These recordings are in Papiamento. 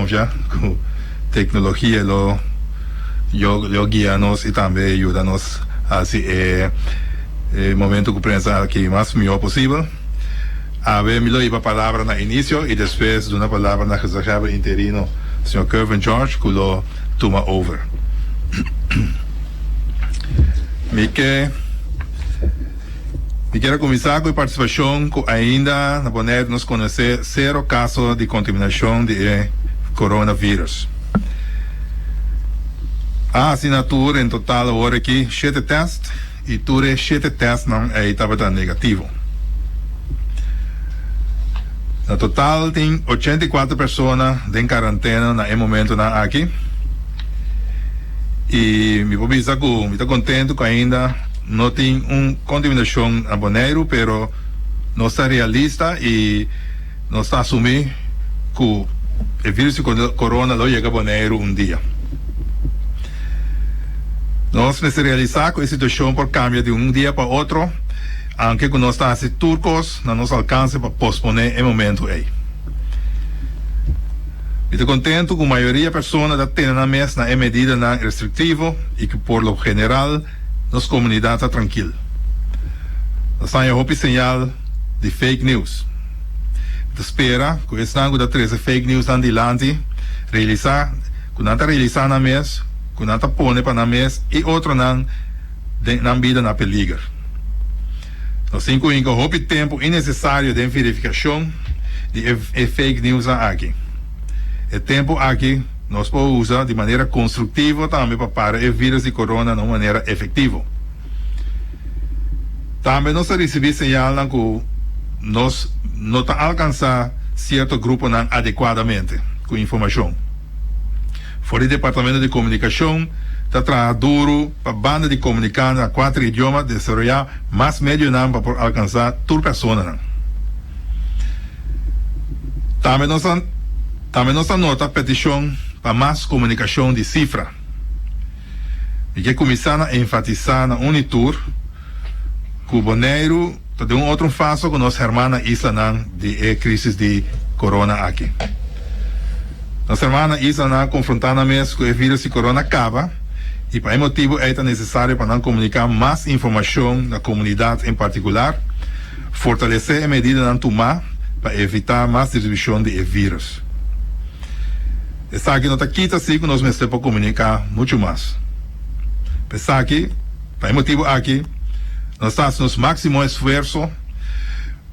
konfia ku teknologia lo lo guia nos i tambe yuda nos hasi e momento ku prensa aki mas mihó posibel. Awe mi lo hiba palabra na inisio i despues duna palabra na gezaghebber interino señor Kervin George ku lo tuma over. Mi ke mi kier a kuminsá ku e partisipashon ku ainda na Boneiru nos konosé sero kaso di kontaminashon di e coronavirus. A hasi na tur en total awor aki shete tèst i tur e shete tèstnan ei tabata negativo. Na total tin 84 persona den karantena na e momentonan aki i mi por bisa ku mi ta kontentu ku ainda no tin un kontaminashon na Boneiru pero nos ta realista i nos ta asumí ku e virus di korona lo yega Boneiru un dia. Nos mester realisá ku e situashon por kambia di un dia pa otro. Aunke ku nos ta hasi tur kos na nos alkanse pa posponé e momentu ei. Mi ta kontentu ku mayoria persona ta tene nan mes na e medidanan restriktivo i ku por lo general nos komunidat ta trankil. Nos haña hopi señal di fake news. Mi ta spera ku esnan ku ta trese fake newsnan dilanti realisá ku nan ta realisá nan mes ku nan ta pone pa nan mes i otronan den nan bida na peliger. Nos tin ku hinka hopi tempu innesesario den verifikashon di e fake newsnan aki. E tempu aki nos por usa di manera konstruktivo tambe pa para e virus di corona na un manera efektivo. Tambe nos a risibí señalnan ku nos no ta alkansá sierto gruponan adekuadamente ku informashon. For di Departamento di Komunikashon ta traha duru pa banda di komuniká na kuater idioma desaroyá mas medionan pa por alkansá tur personanan. Tambe nos a tambe nos a nota petishon pa mas komunikashon di sifra. Mi ke kuminsá na enfatisá na un i tur ku Boneiru ta den un otro faso ku nos hermana islanan di e krisis di korona aki. Nos hermana islanan a konfrontá nan mes ku e virus di korona kaba i pa e motibu ei ta nesesario pa nan komuniká mas informashon na komunidat en partikular, fortalesé e medidanan tumá pa evitá mas distribushon di e virus. Esaki no ta kita si ku nos mester por komuniká muchu mas. Pa esaki. Pa e motibu aki nos ta hasi nos máksimo esfuerso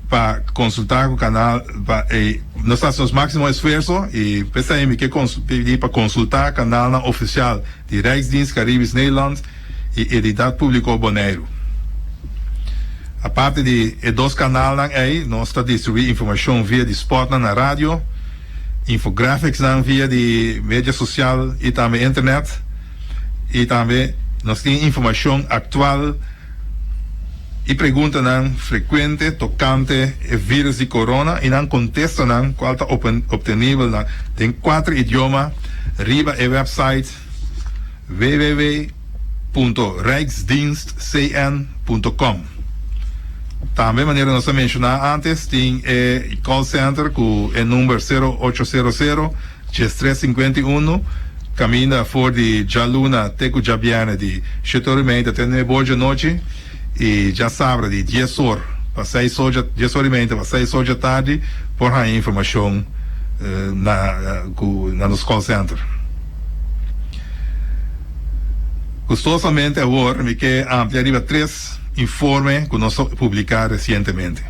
pa konsultá ku kanal pa e nos ta hasi nos máksimo esfuerso i p'esei mi ke pidi pa konsultá kanalnan ofisial di Rijksdienst Caribisch Nederland i Entidat Públiko Boneiru. Aparte di e dos kanalnan ei nos ta distribuí informashon via di spòtnan na radio, infographicsnan via di media sosial i tambe internet. I tambe nos tin informashon aktual i preguntanan frekuente tokante e vírus di korona i nan kontestanan kual ta optenibel na den kuater idioma riba e wèpsait www.rijksdienstcn.com. Tambe manera nos a menshoná ántes tin e call center ku e number sero ocho sero sero 13 51, kaminda for di djaluna te ku djabièrnè di shete ora i media te nuebe or djanochi i djasabra di dies or pa seis or dja dies or i media pa seis or djatardi por haña informashon na ku na nos call center. Gustosamente awor mi ke amplia riba tres informe ku nos a publiká resientemente.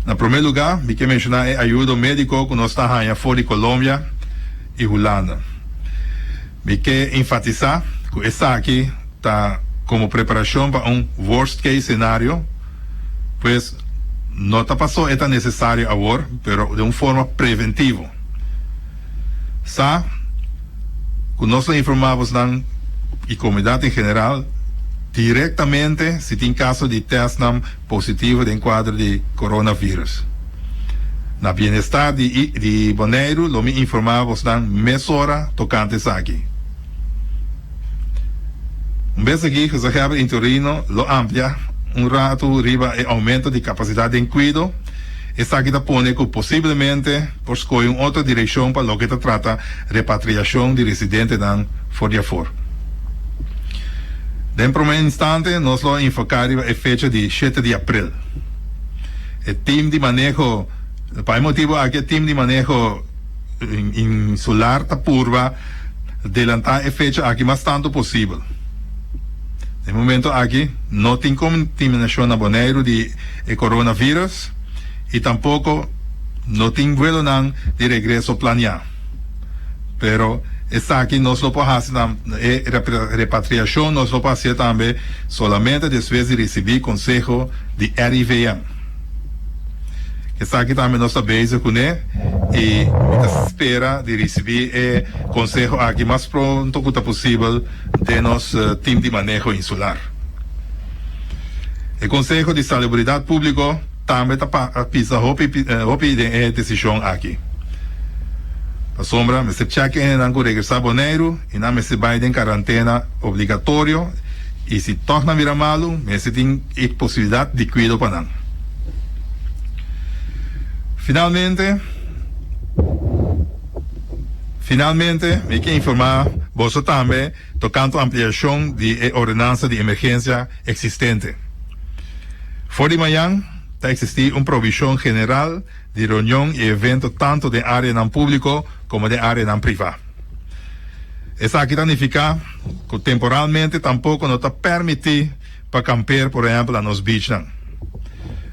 Na promé lugá, mi ke menshoná e ayudo médiko ku nos ta haña for di Colombia i Hulanda. Mi ke enfatisá ku esaki ta komo preparashon pa un worst case scenario, pues no ta paso e ta nesesario awor, pero den un forma preventivo. Sa ku nos lo informá bosnan i komunidat en general direktamente si tin kaso di tèstnan positivo den kuadro di coronavirus. Na bienestar di di Boneiru lo mi informá bosnan mesora tokante esaki. Un bes aki Gezaghebber Interino lo amplia un ratu riba e oumento di kapasidat den kuido. Esaki ta pone ku posiblemente por skohe un otro direkshon pa loke ta trata repatriashon di residentenan for di afor. Den promé instante nos lo enfoká riba e fecha di shete di aprel. E tim di maneho Pa e motibu aki e tim di maneho insular ta purba delantá e fecha aki mas tantu posibel. Den e momento aki no tin kontaminashon na Boneiru di e coronavirus i tampoko no tin vuelonan di regreso planiá. Pero esaki nos lo por hasi e repatriashon nos lo por hasié tambe solamente despues di risibí konseho di RIVM. Esaki tambe nos ta bezig kuné i mi ta spera di risibí e konseho aki mas pronto ku ta posibel den nos tim di maneho insular. E Konseho di Salubridat Públiko tambe ta pisa hopi hopi den e desishon aki. Pasobra mester chèk e hendenan ku regresá Boneiru i nan mester bai den karantena obligatorio i si tòg nan bira malu mester tin e posibilidat di kuido pa nan. Finalmente, Finalmente, mi ke informá boso tambe tokante ampliashon di e ordenansa di emergensia eksistente. For di mañan ta eksistí un prohibishon general di reunion i evento tantu den áreanan públiko komo den áreanan privá. Esaki ta nifiká ku temporalmente tampoko no ta pèrmití pa kamper, por ehèmpel, na nos bichnan.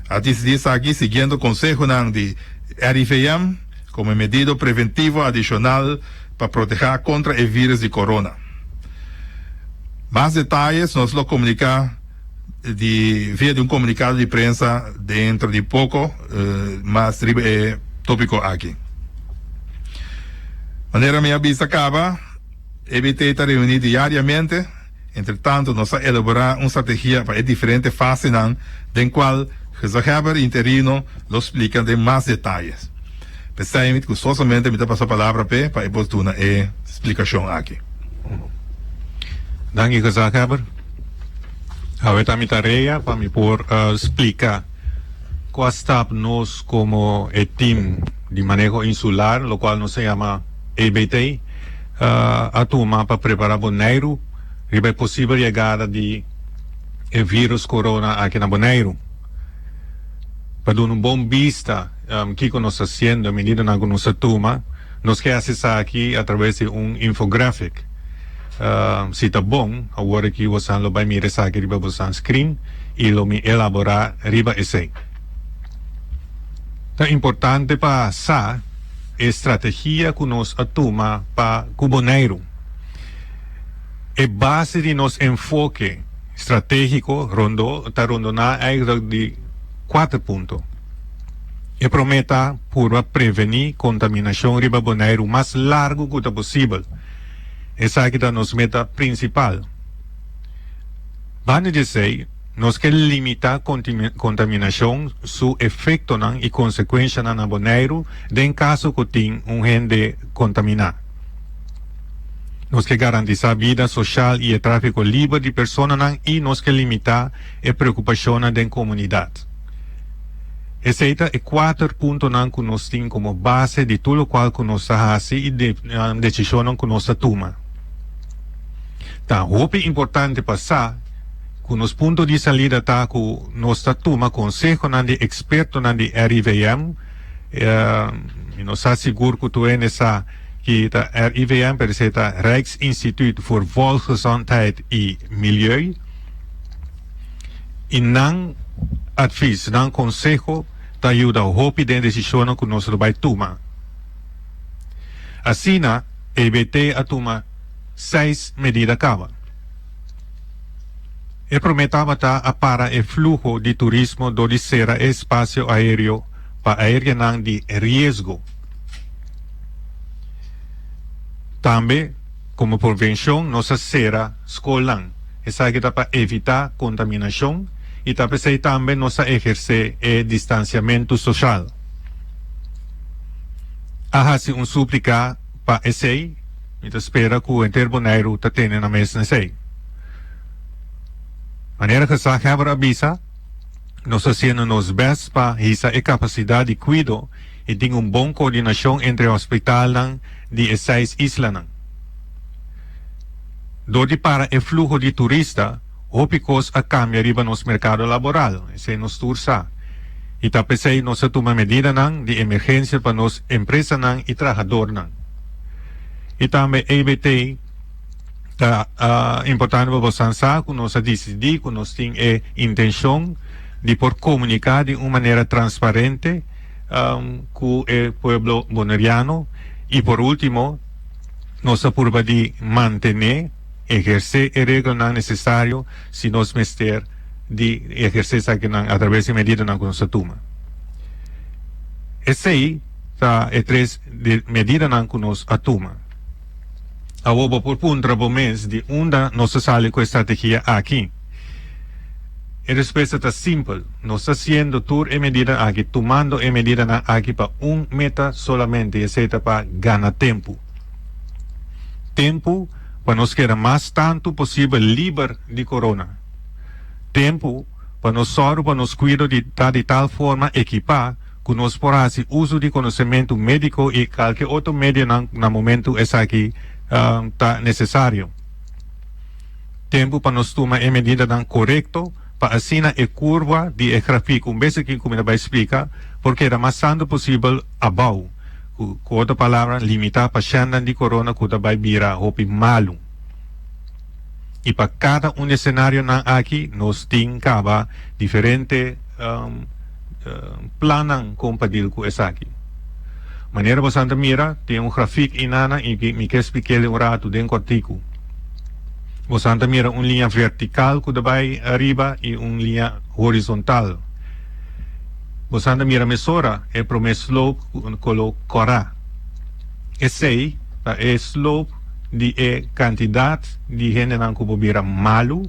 A disidí esaki siguiendo konsehonan di RIVM komo e medido preventivo adishonal pa protehá kontra e vírus di korona. Mas detayes nos lo komuniká di via di un komunikado di prensa dentro di poko mas riba e tópiko aki. Manera mi a bisa kaba, EBT ta reuní diariamente, entretanto nos a elaborá un strategia pa e diferente fasenan den kual Gezaghebber interino lo splika den mas detayes. P'esei mi gustosamente mi ta pasa palabra p'e pa e por duna e splikashon aki. Danki Gezaghebber. Awe ta mi tarea pa mi por splika kua stap nos komo e tim di maneho insular, lokual nos ta yama EBT, a tuma pa prepara Boneiru riba e posibel yegada di e virus corona aki na Boneiru. Pa duna un bon bista kiko nos ta hasiendo, e medidanan ku nos ta tuma, nos ke hasi esaki atraves di un infographic. Si ta bon, awor aki bosan lo bai mira esaki riba bosan screen i lo mi elaborá riba esei. Ta importante pa sa e strategia ku nos a tuma pa ku Boneiru. E base di nos enfoke stratégiko rondó ta rondoná eigenlijk di kuater punto. E promé ta purba prevení kontaminashon riba Boneiru mas largu ku ta posibel. Esaki ta nos meta prinsipal. Banda di esei, nos ke limitá kontaminashon, su efektonan i konsekuenshanan na Boneiru den kaso ku tin un hende kontaminá. Nos ke garantisá bida soshal i e tráfiko liber di personanan i nos ke limitá e preokupashonnan den komunidat. Esei ta e kuater puntonan ku nos tin komo base di tur lokual ku nos ta hasi i desishonnan ku nos ta tuma. Ta hopi importante pa sa ku nos punto di salida ta ku nos ta tuma konsehonan di ekspertonan di RIVM. Mi no sa sigur ku tur hende sa ki ta RIVM, pero esei ta Rijksinstituut voor Volksgezondheid i Milieu. I nan advis, nan konseho ta yuda hopi den desishonnan ku nos lo bai tuma. Asina EBT a tuma seis medida kaba. E promé tabata a para e fluho di turismo dor di sera e espasio aéreo pa aereanan di riesgo. Tambe, komo prevenshon nos a sera skolnan. Esaki ta pa evitá kontaminashon i ta p'esei tambe nos a ehersé e distansiamentu soshal. A hasi un súplika pa esei, mi ta spera ku henter Boneiru ta tene nan mes na esei. Manera Gezaghebber a bisa. Nos ta hasiendo nos bèst pa hisa e kapasidat di kuido i tin un bon koordinashon entre e hospitalnan di e seis islanan. Dor di para e fluho di turista, hopi kos a kambia riba nos merkado laboral, esei nos tur sa. I ta p'esei nos a tuma medidanan di emergensia pa nos empresanan i trahadornan. I tambe EBT ta importante pa bosan sa ku nos a disidí ku nos tin e intenshon di por komuniká di un manera transparente ku e pueblo boneriano i por último nos ta purba di mantené, ehersé e reglanan nesesario si nos mester di ehersé esakinan atraves di medidanan ku nos ta tuma. Esei ta e tres medidanan ku nos a tuma. Awor bo por puntra bo mes di unda nos ta sali ku e strategia aki. E respuesta ta simpel, nos ta hasiendo tur e medidanan aki, tumando e medidanan aki pa un meta solamente, i esei ta pa gana tempu. Tempu pa nos keda mas tantu posibel liber di corona. Tempu pa nos sòru pa nos kuido di ta di tal forma ekipá ku nos por hasi uso di konosementu médiko i kalke otro medionan na momentu esaki ta nesesario. Tempu pa nos tuma e medidanan korekto pa asina e kurva di e grafik, un bes aki ku mi ta bai splika, por keda mas tantu posibel abou. Ku otro palabra, limitá pashèntnan di korona ku ta bai bira hopi malu. I pa kada un di e senarionan aki nos tin kaba diferente plannan kon pa dil ku esaki. Manera bosan ta mira tin un grafik inana i mi ke splik'el un ratu den kòrtiku. Bosan ta mira un liña vertikal ku ta bai ariba i un liña horizontal. Bosan ta mira mesora e promé slope ku kolo kòrá. Esei ta e slope di e kantidat di hendenan ku por bira malu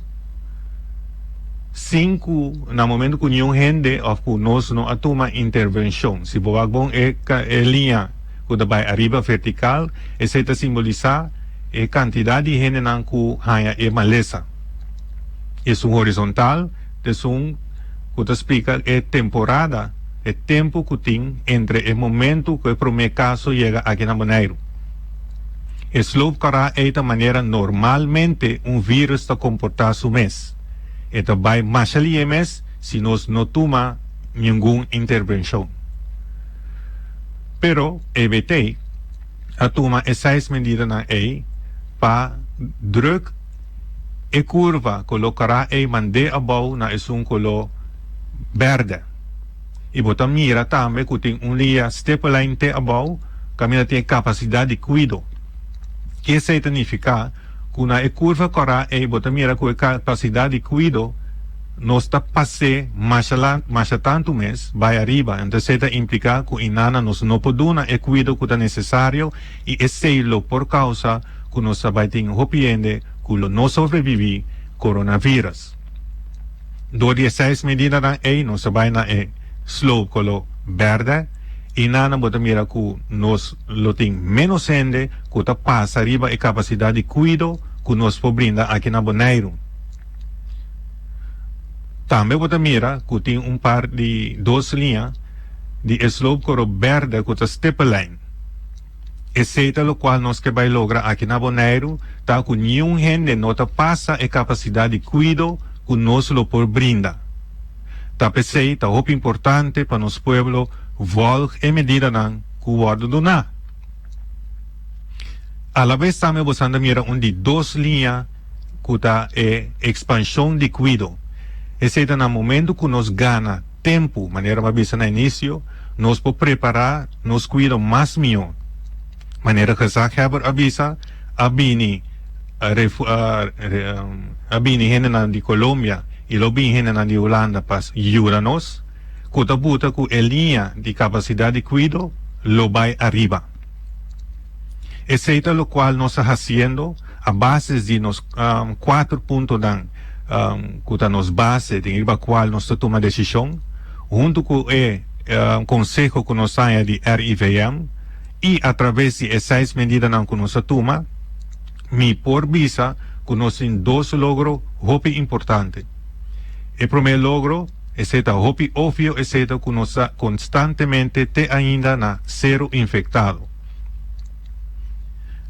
sin ku na momento ku niun hende òf ku nos no a tuma intervenshon. Si bo wak bon e e liña ku ta bai ariba vertikal, esei ta simbolisá e kantidat di hendenan ku haña e malesa. Esun horizontal ta esun ku ta splika e temporada, e tempu ku tin entre e momentu ku e promé kaso yega aki na Boneiru. E slope kòrá ei ta manera normalmente un vírus ta komportá su mes. E ta bai masha lié mes si nos no tuma ningun intervenshon. Pero EBT a tuma e seis medidanan ei pa drùk e kurva ku lo kòrá ei mand'é abou na esun ku lo bèrdè. I bo ta mira tambe ku tin un lia stepelijn te abou kaminda tin e kapasidat di kuido. Esei ta nifiká ku na e kurva kòrá ei bo ta mira ku e kapasidat di kuido nos ta pas'é masha la masha tantu mes bai ariba. Enton esei ta impliká ku inana nos no por duna e kuido ku ta nesesario i esei lo por kousa ku nos ta bai tin hopi hende ku lo no sobreviví coronavirus. Dor di e seis medidanan ei nos a bai na e slope kolo bèrdè i nana bo ta mira ku nos lo tin ménos hende ku ta pasa riba e kapasidat di kuido ku nos por brinda aki na Boneiru. Tambe bo ta mira ku tin un par di dos liña di e slope kolo bèrdè ku ta stippellijn. Esei ta lokual nos ke bai logra aki na Boneiru, ta ku niun hende no ta pasa e kapasidat di kuido ku nos lo por brinda. Ta p'esei ta hopi importante pa nos pueblo vòlg e medidanan ku wòrdu duná. Alabes tambe bosan ta mira un di dos liña ku ta e ekspanshon di kuido. Esei ta na momentu ku nos gana tempu, manera mi a bisa na inisio, nos por prepará nos kuido mas mihó. Manera gezaghebber a bisa, a bini a bini hendenan di Colombia i lo bini hendenan di Hulanda pa yuda nos, ku ta buta ku e liña di kapasidat di kuido lo bai ariba. Esei ta lokual nos ta hasiendo a bases di nos kuater puntonan ku ta nos base den riba kual nos ta tuma desishon huntu ku e konseho ku nos haña di RIVM i atraves di e seis medidanan ku nos a tuma, mi por bisa ku nos tin dos logro hopi importante. E promé logro. Esei ta hopi obvio esei ta ku nos ta konstantemente te ainda na sero infektado.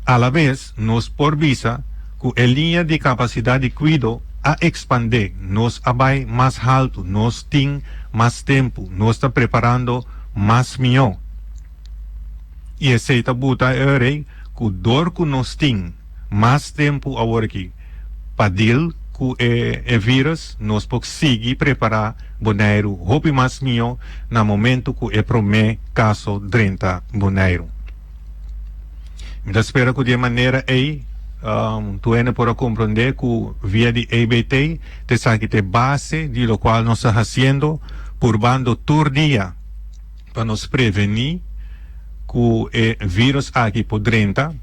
Alabes nos por bisa ku e liña di kapasidat di kuido a ekspandé, nos a bai mas haltu, nos tin mas tempu, nos ta preparando mas mihó. I esei ta buta e orei ku dor ku nos tin mas tempu aworaki pa deal ku e e virus, nos por sigui prepará Boneiru hopi mas mihó na momento ku e promé kaso drenta Boneiru. Mi ta spera ku di e manera ei tur hende por a komprondé ku via di EBT ta esaki ta e base di lokual nos ta hasiendo, purbando tur dia pa nos prevení ku e virus aki por drenta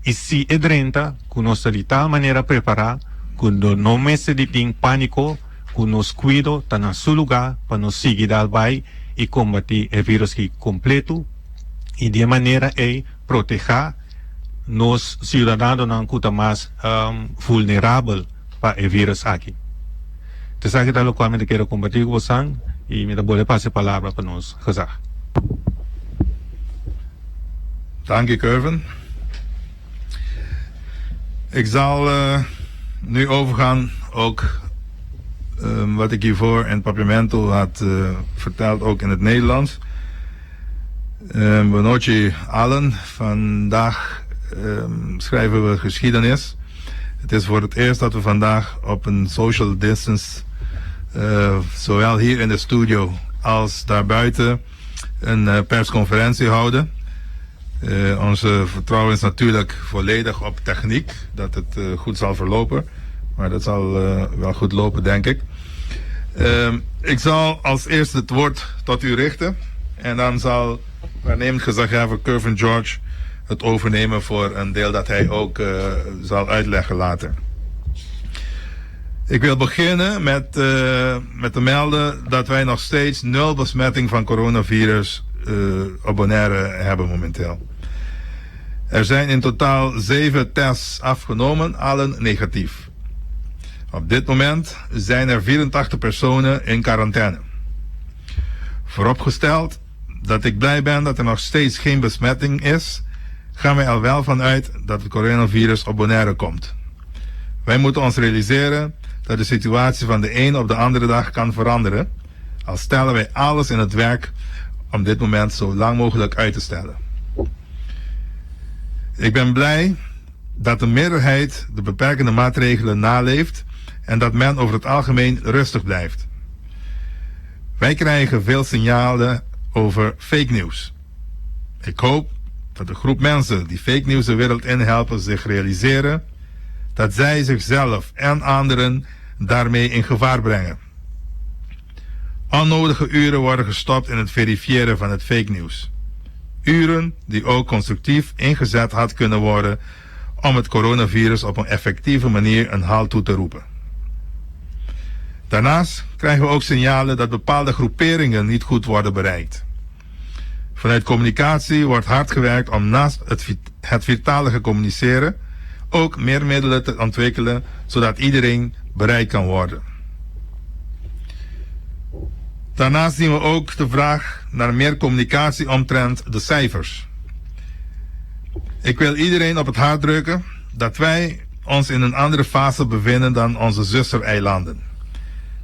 i si e drenta ku nos ta di tal manera prepará ku lo no mester di tin pániko ku nos kuido ta na su lugá pa nos sigui dal bai i kombatí e virus aki kompletu i di e manera ei protehá nos siudadanonan ku ta mas vulnerabel pa e virus aki. Esaki ta lokual mi ta kere kompartí ku bosan i mi ta bolbe pasa e palabra pa nos gezag. Danki Kervin. Ik zal nu overgaan ook wat ik hiervoor in het Papiamento had verteld ook in het Nederlands. Bonochi allen, vandaag schrijven we geschiedenis. Het is voor het eerst dat we vandaag op een social distance, zowel hier in de studio als daarbuiten, een persconferentie houden. Onze vertrouwen is natuurlijk volledig op techniek, dat het goed zal verlopen. Maar dat zal wel goed lopen, denk ik. Ik zal als eerste het woord tot u richten. En dan zal waarnemend gezaghebber Kervin George het overnemen voor een deel dat hij ook zal uitleggen later. Ik wil beginnen met, met te melden dat wij nog steeds nul besmetting van coronavirus op Bonaire hebben momenteel. Er zijn in totaal zeven tests afgenomen, allen negatief. Op dit moment zijn er 84 personen in quarantaine. Vooropgesteld dat ik blij ben dat er nog steeds geen besmetting is, gaan wij er wel van uit dat het coronavirus op Bonaire komt. Wij moeten ons realiseren dat de situatie van de een op de andere dag kan veranderen, al stellen wij alles in het werk om dit moment zo lang mogelijk uit te stellen. Ik ben blij dat de meerderheid de beperkende maatregelen naleeft en dat men over het algemeen rustig blijft. Wij krijgen veel signalen over fake news. Ik hoop dat de groep mensen die fake news de wereld in helpen zich realiseren dat zij zichzelf en anderen daarmee in gevaar brengen. Onnodige uren worden gestopt in het verifiëren van het fake news. Uren die ook constructief ingezet had kunnen worden om het coronavirus op een effectieve manier een halt toe te roepen. Daarnaast krijgen we ook signalen dat bepaalde groeperingen niet goed worden bereikt. Vanuit communicatie wordt hard gewerkt om naast het, het viertalige communiceren ook meer middelen te ontwikkelen zodat iedereen bereikt kan worden. Daarnaast zien we ook de vraag naar meer communicatie omtrent de cijfers. Ik wil iedereen op het hart drukken dat wij ons in een andere fase bevinden dan onze zustereilanden.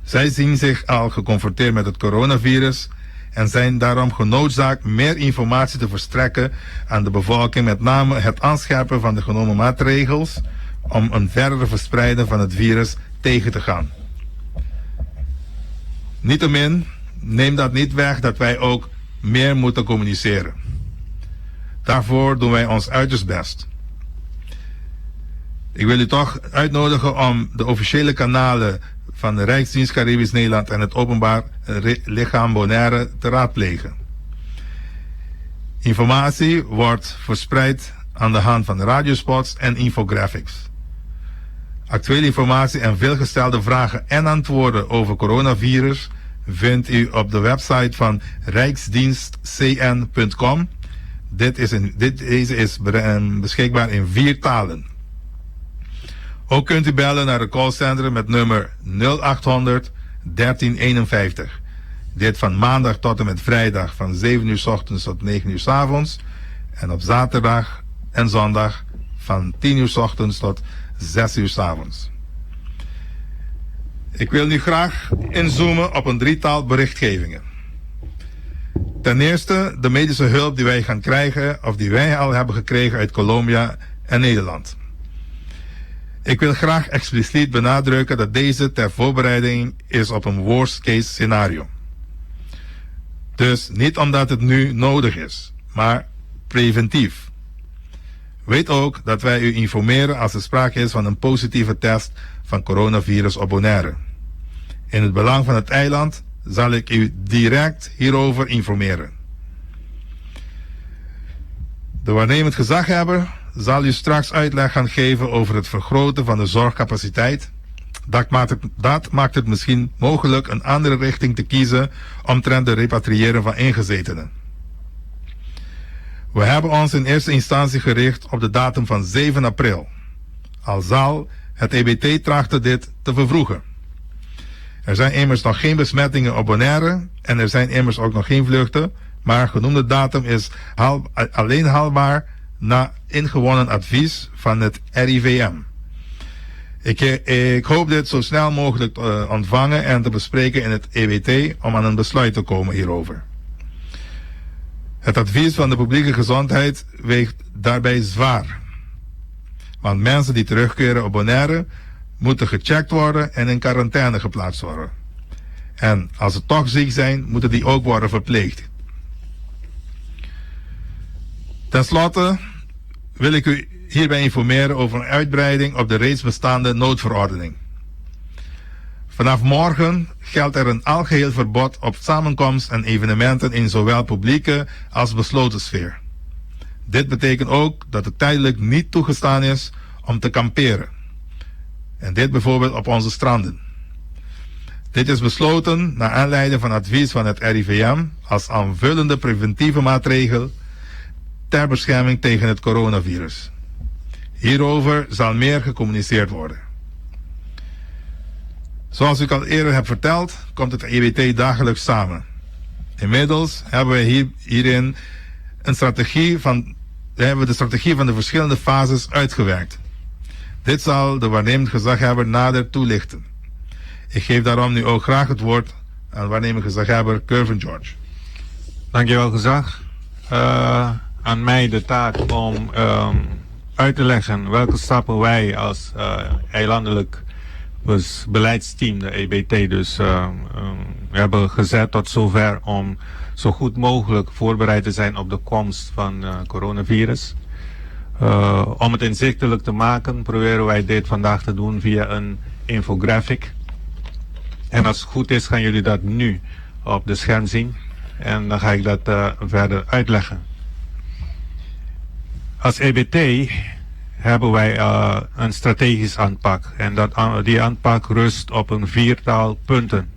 Zij zien zich al geconfronteerd met het coronavirus en zijn daarom genoodzaakt meer informatie te verstrekken aan de bevolking, met name het aanscherpen van de genomen maatregels om een verdere verspreiding van het virus tegen te gaan. Niettemin neemt dat niet weg dat wij ook meer moeten communiceren. Daarvoor doen wij ons uiterst best. Ik wil u toch uitnodigen om de officiële kanalen van de Rijksdienst Caribisch Nederland en het Openbaar Lichaam Bonaire te raadplegen. Informatie wordt verspreid aan de hand van radiospots en infographics. Actuele informatie en veelgestelde vragen en antwoorden over coronavirus vindt u op de website van rijksdienstcn.com. Dit is in, dit, deze is beschikbaar in vier talen. Ook kunt u bellen naar de callcenter met nummer 0800 1351. Dit van maandag tot en met vrijdag van 7 uur 's ochtends tot 9 uur 's avonds en op zaterdag en zondag van 10 uur 's ochtends tot 6 uur 's avonds. Ik wil nu graag inzoomen op een drietal berichtgevingen. Ten eerste de medische hulp die wij gaan krijgen of die wij al hebben gekregen uit Colombia en Nederland. Ik wil graag expliciet benadrukken dat deze ter voorbereiding is op een worst case scenario. Dus niet omdat het nu nodig is, maar preventief. Weet ook dat wij u informeren als er sprake is van een positieve test van coronavirus op Bonaire. In het belang van het eiland zal ik u direct hierover informeren. De waarnemend gezaghebber zal u straks uitleg gaan geven over het vergroten van de zorgcapaciteit. Dat maakt het misschien mogelijk een andere richting te kiezen omtrent de repatriëren van ingezetenen. We hebben ons in eerste instantie gericht op de datum van 7 april. Al zal het EBT trachten dit te vervroegen. Er zijn immers nog geen besmettingen op Bonaire en er zijn immers ook nog geen vluchten, maar genoemde datum is alleen haalbaar na ingewonnen advies van het RIVM. Ik hoop dit zo snel mogelijk te ontvangen en te bespreken in het EBT om aan een besluit te komen hierover. Het advies van de publieke gezondheid weegt daarbij zwaar. Want mensen die terugkeren op Bonaire moeten gecheckt worden en in quarantaine geplaatst worden. En als ze toch ziek zijn, moeten die ook worden verpleegd. Ten slotte wil ik u hierbij informeren over een uitbreiding op de reeds bestaande noodverordening. Vanaf morgen geldt er een algeheel verbod op samenkomst en evenementen in zowel publieke als besloten sfeer. Dit betekent ook dat het tijdelijk niet toegestaan is om te kamperen. En dit bijvoorbeeld op onze stranden. Dit is besloten naar aanleiding van advies van het RIVM als aanvullende preventieve maatregel ter bescherming tegen het coronavirus. Hierover zal meer gecommuniceerd worden. Zoals ik al eerder heb verteld, komt het EBT dagelijks samen. Inmiddels hebben we hierin een strategie van, hebben we de strategie van de verschillende fases uitgewerkt. Dit zal de waarnemend gezaghebber nader toelichten. Ik geef daarom nu ook graag het woord aan waarnemend gezaghebber Curvin George. Dankjewel, gezag. Aan mij de taak om uit te leggen welke stappen wij als eilandelijk dus beleidsteam, de EBT, dus hebben gezet tot zover om zo goed mogelijk voorbereid te zijn op de komst van coronavirus. Om het inzichtelijk te maken, proberen wij dit vandaag te doen via een infographic. En als het goed is, gaan jullie dat nu op de scherm zien. En dan ga ik dat verder uitleggen. Als EBT hebben wij een strategisch aanpak. En die aanpak rust op een viertal punten.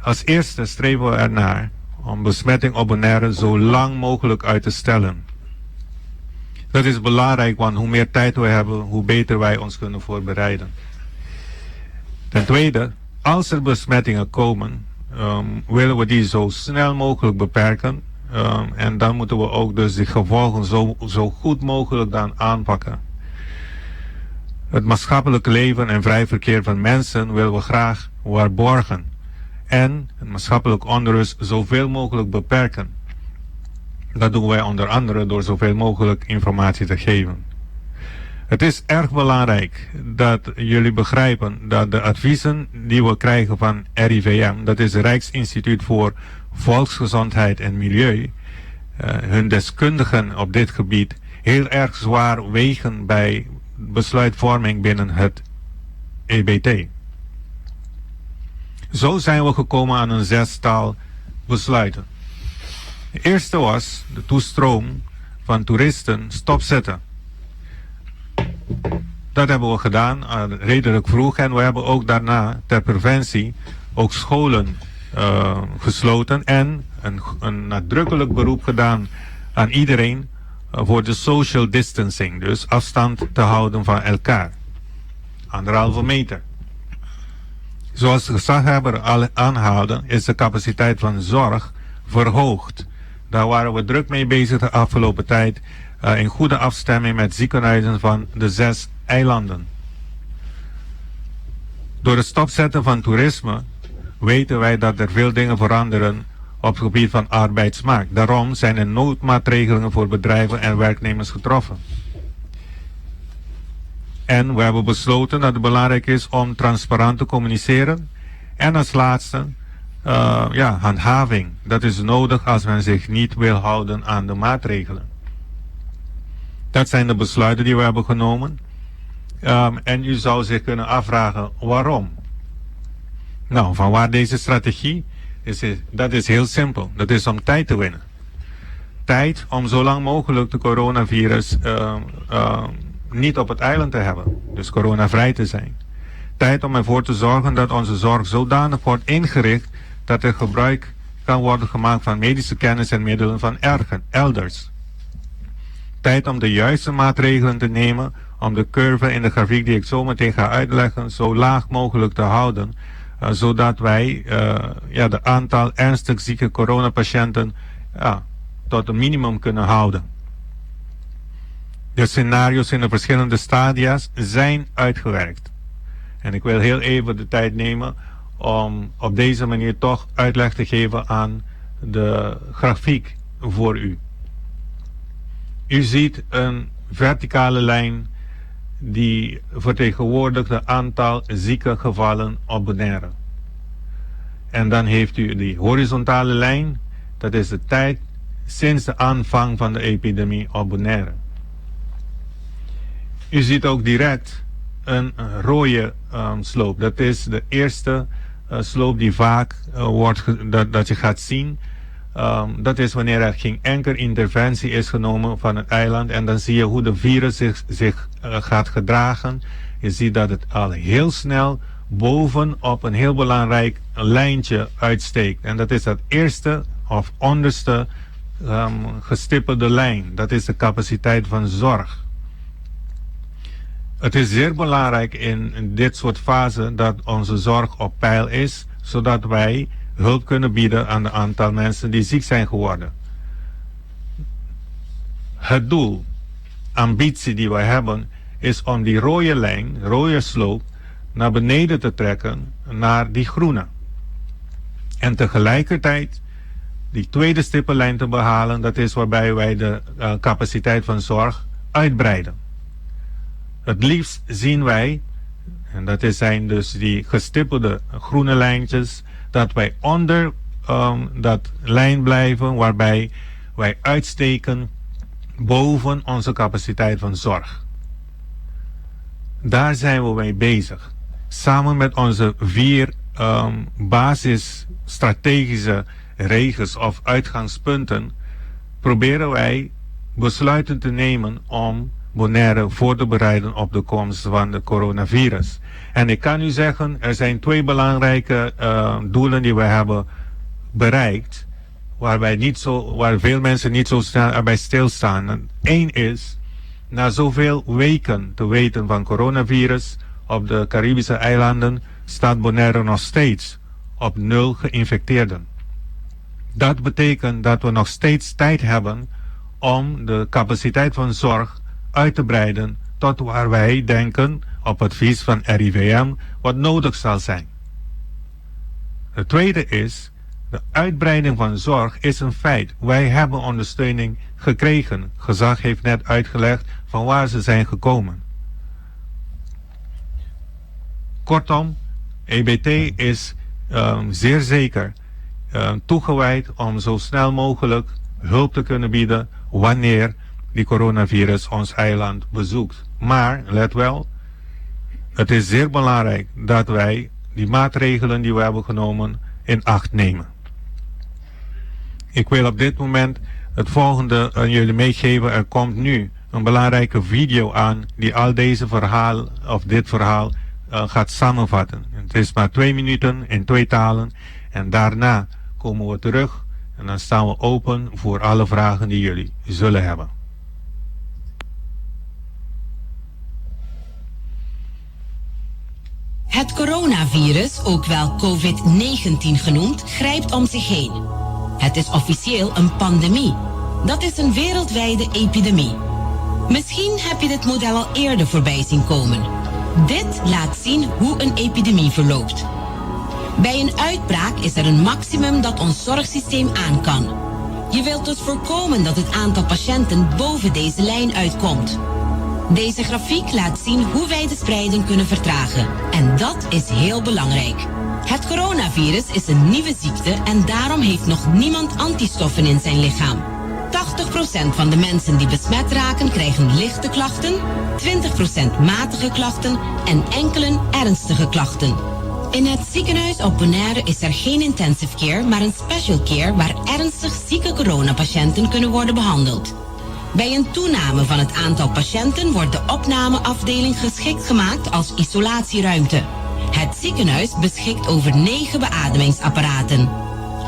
Als eerste streven we ernaar om besmetting op Bonaire zo lang mogelijk uit te stellen. Dat is belangrijk, want hoe meer tijd we hebben, hoe beter wij ons kunnen voorbereiden. Ten tweede, als er besmettingen komen, willen we die zo snel mogelijk beperken. En dan moeten we ook dus die gevolgen zo goed mogelijk dan aanpakken. Het maatschappelijk leven en vrij verkeer van mensen willen we graag waarborgen. En het maatschappelijk onrust zoveel mogelijk beperken. Dat doen wij onder andere door zoveel mogelijk informatie te geven. Het is erg belangrijk dat jullie begrijpen dat de adviezen die we krijgen van RIVM, dat is het Rijksinstituut voor Volksgezondheid en Milieu, hun deskundigen op dit gebied heel erg zwaar wegen bij besluitvorming binnen het EBT. Zo zijn we gekomen aan een zestal besluiten. De eerste was de toestroom van toeristen stopzetten. Dat hebben we gedaan redelijk vroeg en we hebben ook daarna ter preventie ook scholen gesloten en een nadrukkelijk beroep gedaan aan iedereen voor de social distancing, dus afstand te houden van elkaar. 1,5 meter. Zoals de gezaghebber al aanhaalde, is de capaciteit van zorg verhoogd. Daar waren we druk mee bezig de afgelopen tijd, in goede afstemming met ziekenhuizen van de zes eilanden. Door het stopzetten van toerisme weten wij dat er veel dingen veranderen op het gebied van arbeidsmarkt. Daarom zijn er noodmaatregelen voor bedrijven en werknemers getroffen. En we hebben besloten dat het belangrijk is om transparant te communiceren. En als laatste, ja, handhaving. Dat is nodig als men zich niet wil houden aan de maatregelen. Dat zijn de besluiten die we hebben genomen. En u zou zich kunnen afvragen waarom. Nou, van waar deze strategie? Dat is heel simpel. Dat is om tijd te winnen. Tijd om zo lang mogelijk de coronavirus niet op het eiland te hebben. Dus coronavrij te zijn. Tijd om ervoor te zorgen dat onze zorg zodanig wordt ingericht dat er gebruik kan worden gemaakt van medische kennis en middelen van elders. Tijd om de juiste maatregelen te nemen om de curve in de grafiek die ik zo meteen ga uitleggen zo laag mogelijk te houden, zodat wij ja, de aantal ernstig zieke coronapatiënten, ja, tot een minimum kunnen houden. De scenario's in de verschillende stadia's zijn uitgewerkt. En ik wil heel even de tijd nemen om op deze manier toch uitleg te geven aan de grafiek voor u. U ziet een verticale lijn die vertegenwoordigt het aantal zieke gevallen op Bonaire. En dan heeft u die horizontale lijn, dat is de tijd sinds de aanvang van de epidemie op Bonaire. U ziet ook direct een rode slope. Dat is de eerste slope die vaak wordt dat je gaat zien. Dat is wanneer er geen enkele interventie is genomen van het eiland. En dan zie je hoe de virus zich gaat gedragen. Je ziet dat het al heel snel bovenop een heel belangrijk lijntje uitsteekt. En dat is dat eerste of onderste gestippelde lijn. Dat is de capaciteit van zorg. Het is zeer belangrijk in dit soort fasen dat onze zorg op peil is, zodat wij hulp kunnen bieden aan het aantal mensen die ziek zijn geworden. Het doel, ambitie die wij hebben, is om die rode lijn, rode slope, naar beneden te trekken naar die groene. En tegelijkertijd die tweede stippellijn te behalen, dat is waarbij wij de capaciteit van zorg uitbreiden. Het liefst zien wij, en dat zijn dus die gestippelde groene lijntjes, dat wij onder dat lijn blijven waarbij wij uitsteken boven onze capaciteit van zorg. Daar zijn we mee bezig. Samen met onze vier basisstrategische regels of uitgangspunten proberen wij besluiten te nemen om Bonaire voor te bereiden op de komst van de coronavirus. En ik kan u zeggen, er zijn twee belangrijke doelen die we hebben bereikt, waarbij niet zo, waar veel mensen niet zo snel bij stilstaan. Eén is, na zoveel weken te weten van coronavirus op de Caribische eilanden, staat Bonaire nog steeds op nul geïnfecteerden. Dat betekent dat we nog steeds tijd hebben om de capaciteit van zorg uit te breiden tot waar wij denken, op advies van RIVM, wat nodig zal zijn. Het tweede is, de uitbreiding van zorg is een feit. Wij hebben ondersteuning gekregen. Gezag heeft net uitgelegd van waar ze zijn gekomen. Kortom, EBT is zeer zeker toegewijd om zo snel mogelijk hulp te kunnen bieden wanneer die coronavirus ons eiland bezoekt. Maar let wel, het is zeer belangrijk dat wij die maatregelen die we hebben genomen in acht nemen. Ik wil op dit moment het volgende aan jullie meegeven. Er komt nu een belangrijke video aan die al deze verhaal of dit verhaal gaat samenvatten. Het is maar 2 minuten in twee talen en daarna komen we terug en dan staan we open voor alle vragen die jullie zullen hebben. Het coronavirus, ook wel COVID-19 genoemd, grijpt om zich heen. Het is officieel een pandemie. Dat is een wereldwijde epidemie. Misschien heb je dit model al eerder voorbij zien komen. Dit laat zien hoe een epidemie verloopt. Bij een uitbraak is er een maximum dat ons zorgsysteem aan kan. Je wilt dus voorkomen dat het aantal patiënten boven deze lijn uitkomt. Deze grafiek laat zien hoe wij de spreiding kunnen vertragen. En dat is heel belangrijk. Het coronavirus is een nieuwe ziekte en daarom heeft nog niemand antistoffen in zijn lichaam. 80% van de mensen die besmet raken krijgen lichte klachten, 20% matige klachten en enkelen ernstige klachten. In het ziekenhuis op Bonaire is er geen intensive care, maar een special care waar ernstig zieke coronapatiënten kunnen worden behandeld. Bij een toename van het aantal patiënten wordt de opnameafdeling geschikt gemaakt als isolatieruimte. Het ziekenhuis beschikt over 9 beademingsapparaten.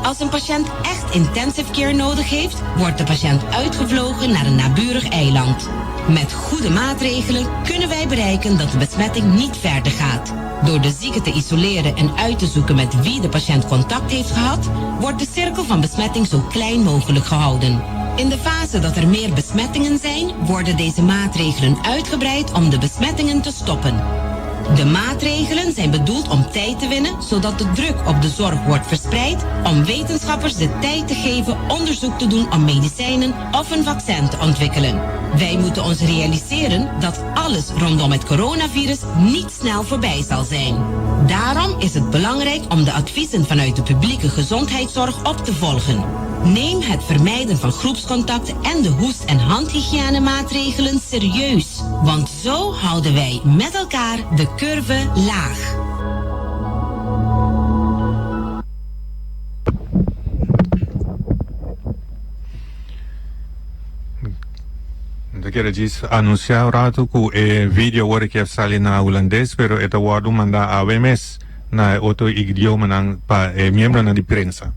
Als een patiënt echt intensive care nodig heeft, wordt de patiënt uitgevlogen naar een naburig eiland. Met goede maatregelen kunnen wij bereiken dat de besmetting niet verder gaat. Door de zieke te isoleren en uit te zoeken met wie de patiënt contact heeft gehad, wordt de cirkel van besmetting zo klein mogelijk gehouden. In de fase dat er meer besmettingen zijn, worden deze maatregelen uitgebreid om de besmettingen te stoppen. De maatregelen zijn bedoeld om tijd te winnen, zodat de druk op de zorg wordt verspreid, om wetenschappers de tijd te geven onderzoek te doen om medicijnen of een vaccin te ontwikkelen. Wij moeten ons realiseren dat alles rondom het coronavirus niet snel voorbij zal zijn. Daarom is het belangrijk om de adviezen vanuit de publieke gezondheidszorg op te volgen. Neem het vermijden van groepscontact en de hoest- en handhygiënemaatregelen serieus. Want zo houden wij met elkaar de curve laag. Ta kere djis anuncia un rato cu e video awor aki a sali na Hulandes, pero e ta wordo manda awe mes na e otro idiomanan pa e miembronan di prensa.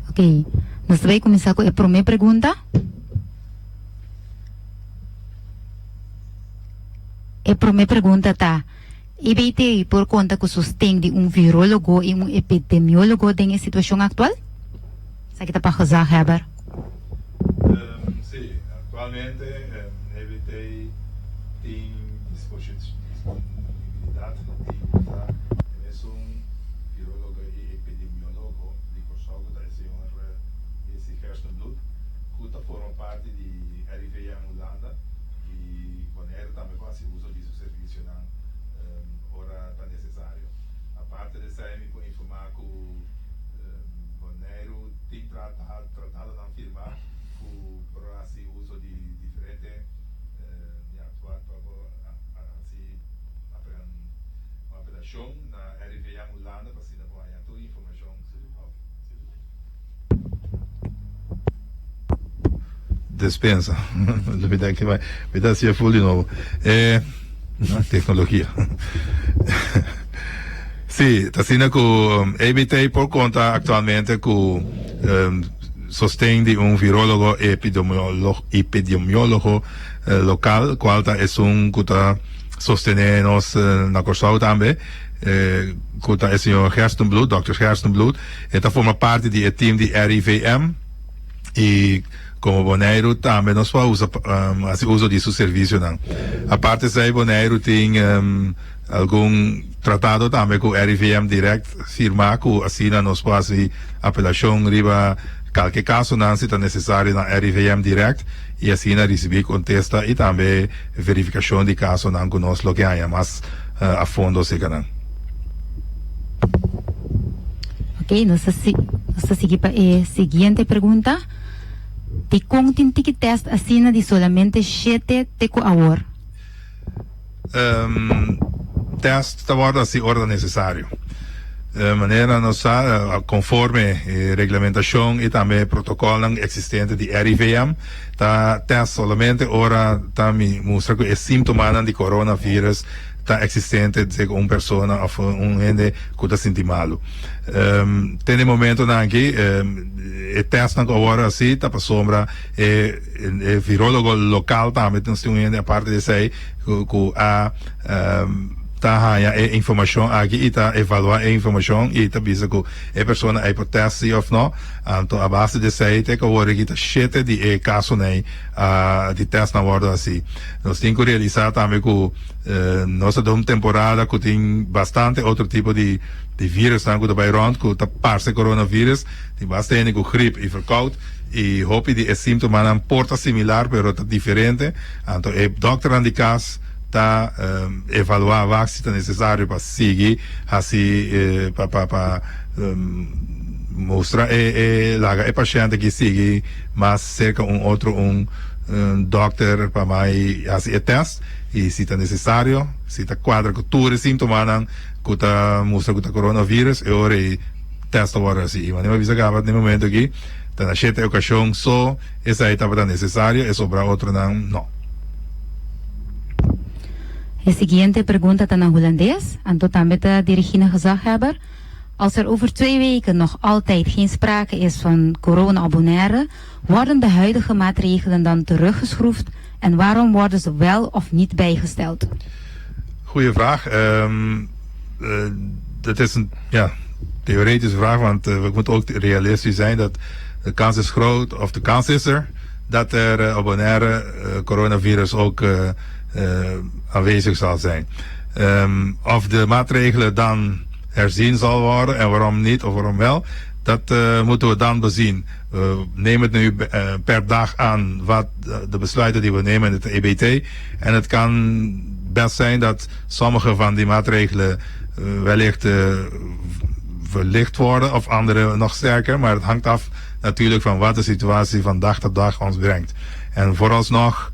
Ok, nos ta bay cuminsa cu e prome pregunta. E prome pregunta ta, EBT por konta ku sosten di un virólogo i un epidemiólogo den e situashon aktual? Esaki ta pa gezaghebber. Sí, aktualmente EBT tin disponibilidat di usa e mesun virólogo i epidemiólogo di Kòrsou ku ta e señor Jesse Gerstenbluth ku ta forma parti di RIVM Hulanda i Bonaire tambe ku hasi uso di su servisionan ora ta nesesario. Aparte di esei mi por informá ku Boneiru tin tratadonan firmá ku por hasi uso di diferente ya pa por hasi un apelashon na RIVM Hulanda pa asina por haña tur informashon. Despensa. Mi ta activa. Mi ta hacia full di nobo. Eh, tecnologia. Sí, ta asina cu ABT por conta actualmente cu sosten di un virologo epidemiologo local, cual ta esun cu ta sostene nos na Corsou tambe, cu ta e señor Gerstenbluth, Dòkter Gerstenbluth. E ta forma parti di e team di RIVM i komo Boneiru tambe nos por usa hasi uso di su servisionan. Aparte esei Boneiru tin algun tratado tambe ku RIVM dirèkt firmá ku asina nos por hasi apelashon riba kalke kasonan si ta nesesario na RIVM dirèkt i asina risibí kontesta i tambe verifikashon di kasonan ku nos lo ke haña mas a fondo serka nan. Ok, nos ta si, nos ta sigui pa e siguiente pregunta. Dikon tin tiki test asina di solamente shete te ku awor? Um, test ta wòrdu hasi ora ta nesesario. Manera nos sa, konforme e reglamentashon i tambe e protokòlnan eksistente di RIVM, ta test solamente ora ta mi mustra ku e símtomanan di coronavirus. ta eksistente serka un persona òf un hende ku ta sinti malu. Te na e momentonan aki e tèstnan ku a wòrdu hasi ta pasobra e e virólogo lokal tambe nos tin un hende aparte di esei ku a ta haña e informashon aki i ta evaluá e informashon i ta bisa ku e persona ei por tèst si òf no. Anto a base di esei te ku awor aki ta shete di e kasonan ei di tèstnan wòrdu hasi. Nos tin ku realisá tambe ku nos ta den un temporada ku tin bastante otro tipo di virusnan ku ta bai rònt ku ta parse coronavirus. Tin basta hende ku grip i verkoud i hopi di e síntomanan por ta similar pero ta diferente. Anto e dòkternan di kas ta evaluá wak si ta nesesario pa sigui hasi pa pa pa mustra e e laga e pashènt aki sigui mas serka un otro un dòkter pa mai hasi e tèst i si ta nesesario si ta kuadra ku tur e síntomanan ku ta mustra ku ta coronavirus e ora ei tèst ta wòrdu hasi. I manera mi a bisa kaba den e momento aki ta na shete okashon so esei tabata nesesario e sobra otronan no. E siguiente pregunta ta na Hulandes, anto tambe ta dirigí na gezaghebber. Als er over twee weken nog altijd geen sprake is van corona op Bonaire, worden de huidige maatregelen dan teruggeschroefd en waarom worden ze wel of niet bijgesteld? Goeie vraag. Dat is een ja, theoretische vraag, want we moeten ook realistisch zijn dat de kans is groot, of de kans is er, dat er op Bonaire coronavirus ook aanwezig zal zijn. Of de maatregelen dan herzien zal worden en waarom niet of waarom wel, dat moeten we dan bezien. We nemen het nu per dag aan wat de besluiten die we nemen in het EBT. En het kan best zijn dat sommige van die maatregelen wellicht verlicht worden of andere nog sterker. Maar het hangt af natuurlijk van wat de situatie van dag tot dag ons brengt. En vooralsnog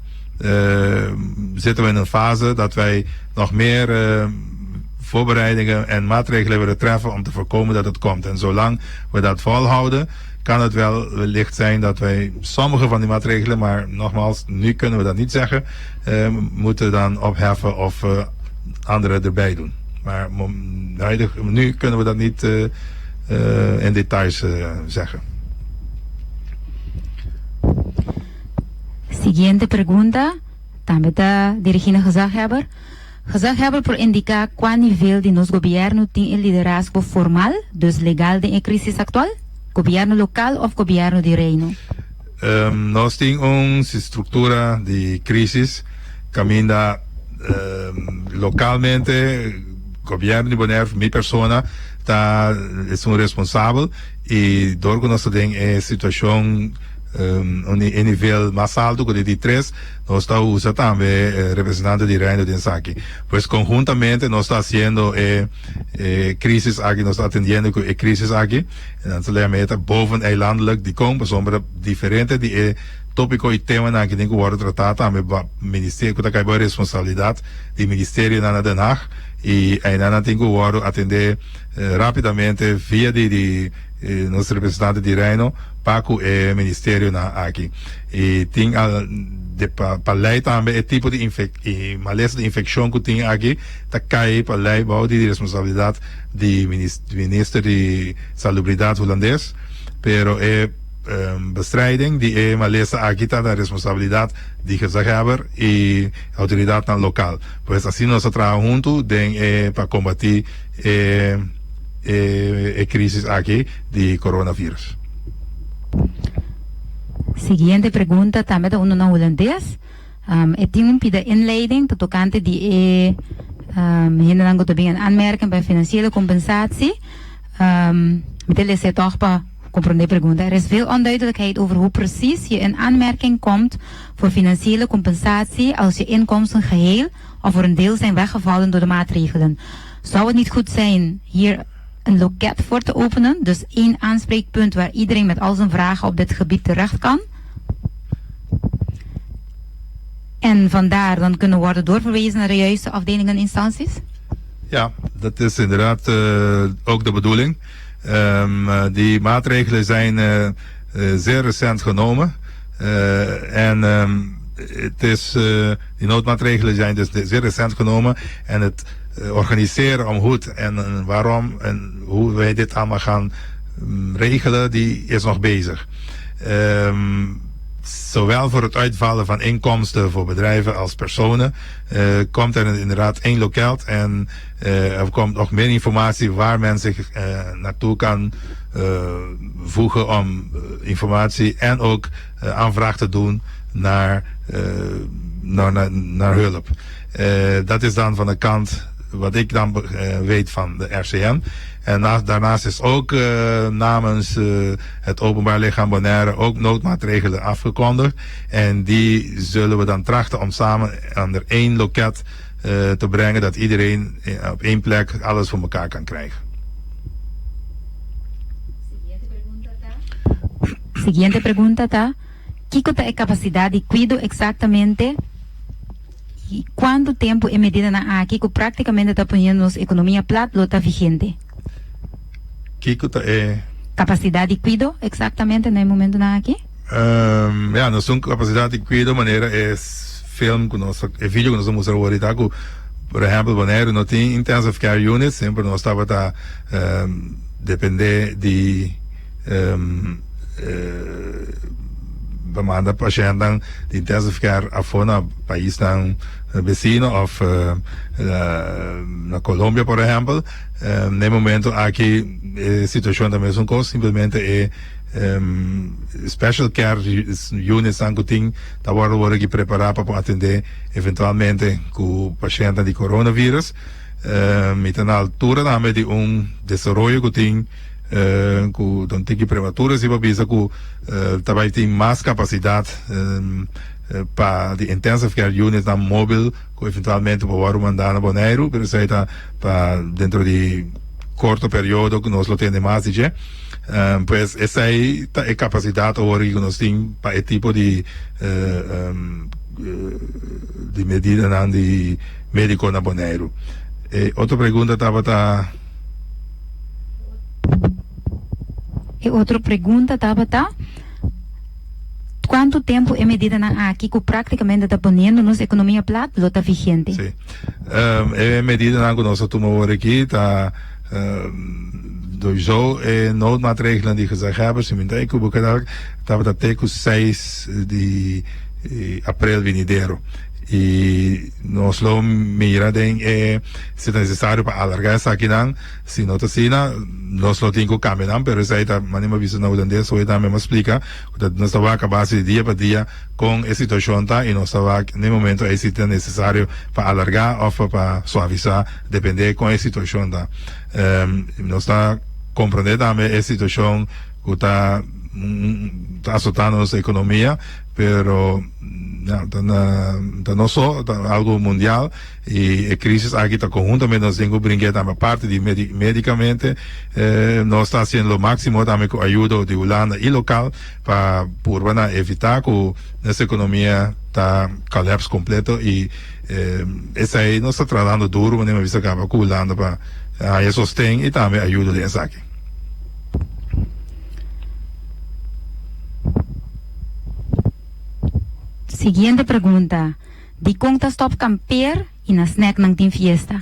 zitten we in een fase dat wij nog meer voorbereidingen en maatregelen willen treffen om te voorkomen dat het komt. En zolang we dat volhouden, kan het wel wellicht zijn dat wij sommige van die maatregelen, maar nogmaals, nu kunnen we dat niet zeggen, moeten dan opheffen of andere erbij doen. Maar nu kunnen we dat niet in details zeggen. Siguiente pregunta tambe ta dirigí na gezaghebber. Gezaghebber por indiká kua nivel di nos gobièrnu tin e liderazgo formal, dus legal den e krísis aktual? Gobièrnu lokal òf gobièrnu di Reino? Nos tin un struktura di krísis kaminda lokalmente gobièrnu di Bonaire, mi persona, ta esun responsabel i dor ku nos ta den e situashon e nivel mas altu ku di di tres, Nos ta usa tambe representante di Reino den esaki. Pues conhuntamente nos ta haciendo e e crisis aki, nos ta atendiendo cu e crisis aki. En dan ta lea meta boveneilandelijk dicon pasobra diferente di e topico y temanan aki tin cu wordo trata tambe pa ministerio cu ta cay bao responsabilidad di ministerionan na Den Haag y eynan nan tin cu wordo atende rapidamente via di di nos representante di Reino pa cu e ministerionan aki. Y tin al de pa pa ley tambe e tipo di infec y malesa di infeccion cu tin aki ta cay pa ley bao di responsabilidad di minister di salubridad Hulandes pero e bestrijding di e malesa aki ta na responsabilidad di gezaghebber y autoridadnan local. Pues asina nos ta traha hunto den e pa combati e e crisis aki di coronavirus. Siguiente pregunta tambe ta uno na hulandes. E tin un pida inleiding ta tocante di e hendenan cu ta bin in aanmerking pa e financiële compensatie. Mi ta lesa e toch pa comprende e pregunta. Er is veel onduidelijkheid over hoe precies je in aanmerking komt voor financiële compensatie als je inkomsten geheel of voor een deel zijn weggevallen door de maatregelen. Zou het niet goed zijn hier een loket voor te openen, dus één aanspreekpunt waar iedereen met al zijn vragen op dit gebied terecht kan? En vandaar dan kunnen worden doorverwezen naar de juiste afdelingen en instanties? Ja, dat is inderdaad ook de bedoeling. Die maatregelen zijn zeer recent genomen. En. Het is, die noodmaatregelen zijn dus zeer recent genomen en het organiseren om hoe en waarom en hoe wij dit allemaal gaan regelen, die is nog bezig. Zowel voor het uitvallen van inkomsten voor bedrijven als personen komt er inderdaad één loket en er komt nog meer informatie waar men zich naartoe kan voegen om informatie en ook aanvraag te doen naar, naar, naar, hulp. Dat is dan van de kant wat ik dan weet van de RCN. En daarnaast is ook namens het Openbaar Lichaam Bonaire ook noodmaatregelen afgekondigd. En die zullen we dan trachten om samen onder één loket te brengen, dat iedereen op één plek alles voor elkaar kan krijgen. Siguiente pregunta ta, Kiko ta e kapasidat di kuido eksaktamente i kuantu tempu e medidanan aki ku praktikamente ta poniendo nos ekonomia plat lo ta vigente? Kiko ta e. Kapasidat di kuido eksaktamente na e momentunan aki? Ya, nos tin un kapasidat di kuido manera e film ku nos e video ku nos a mustra awor ta ku por ehèmpel Boneiru no tin intensive care unit, semper nos tabata depende di pa manda pashèntnan di intensive care afó na paisnan besino òf na Colombia por ehèmpel. Na e momento aki e situashon ta mesun kos, simplemente e special care unitsnan ku tin ta wòrdu wòrdu aki prepará pa por atendé eventualmente ku pashèntnan di coronavirus. Mi ta na altura tambe di un desaroyo ku tin ku ta un tiki prematuro si pa bisa ku ta bai tin mas kapasidat pa di intensive care unitnan mobil ku eventualmente por wòrdu mandá na Boneiru, pero esei ta pa dentro di korto periodo ku nos lo tende mas di dje. Pues esei ta e kapasidat awor ku nos tin pa e tipo di di medidanan di médiko na Boneiru. E otro pregunta tabata. E otro pregunta tabata, Kuantu tempu e medidanan aki ku praktikamente ta poniendo nos ekonomia plat lo ta vigente? Sí. E medidanan ku nos a tuma awor aki ta sowieso e noodmaatregelen di gezaghebber, si mi ta ekiboká tabata te ku seis di aprel binidero. I nos lo mira den e si ta nesesario pa alargá esakinan. Si no ta asina, nos lo tin ku kambia nan, pero esei ta manera mi a bisa na hulandes hoy tambe mi a splika ku ta nos ta wak a base di dia pa dia kon e situashon ta i nos ta wak na e momento ei si ta nesesario pa alargá òf pa suavisá dependé kon e situashon ta. Nos ta komprondé tambe e situashon ku ta ta asotando nos ekonomia. Pero ya, ta na, ta no so, ta algo mundial y e crisis aki ta conjuntamente nos tin cu bringué tambe aparte di medi, medicamente eh, nos ta haciendo lo maximo tambe cu ayudo di Hulanda y local pa purba na evita cu nos economia ta collapse completo y eh, esai nos ta tratando duro manera mi a bisa caba cu Hulanda pa haya sosten y tambe ayudo den esaki. Siguiente pregunta, Dikon ta stop kampeer i na snacknan tin fiesta?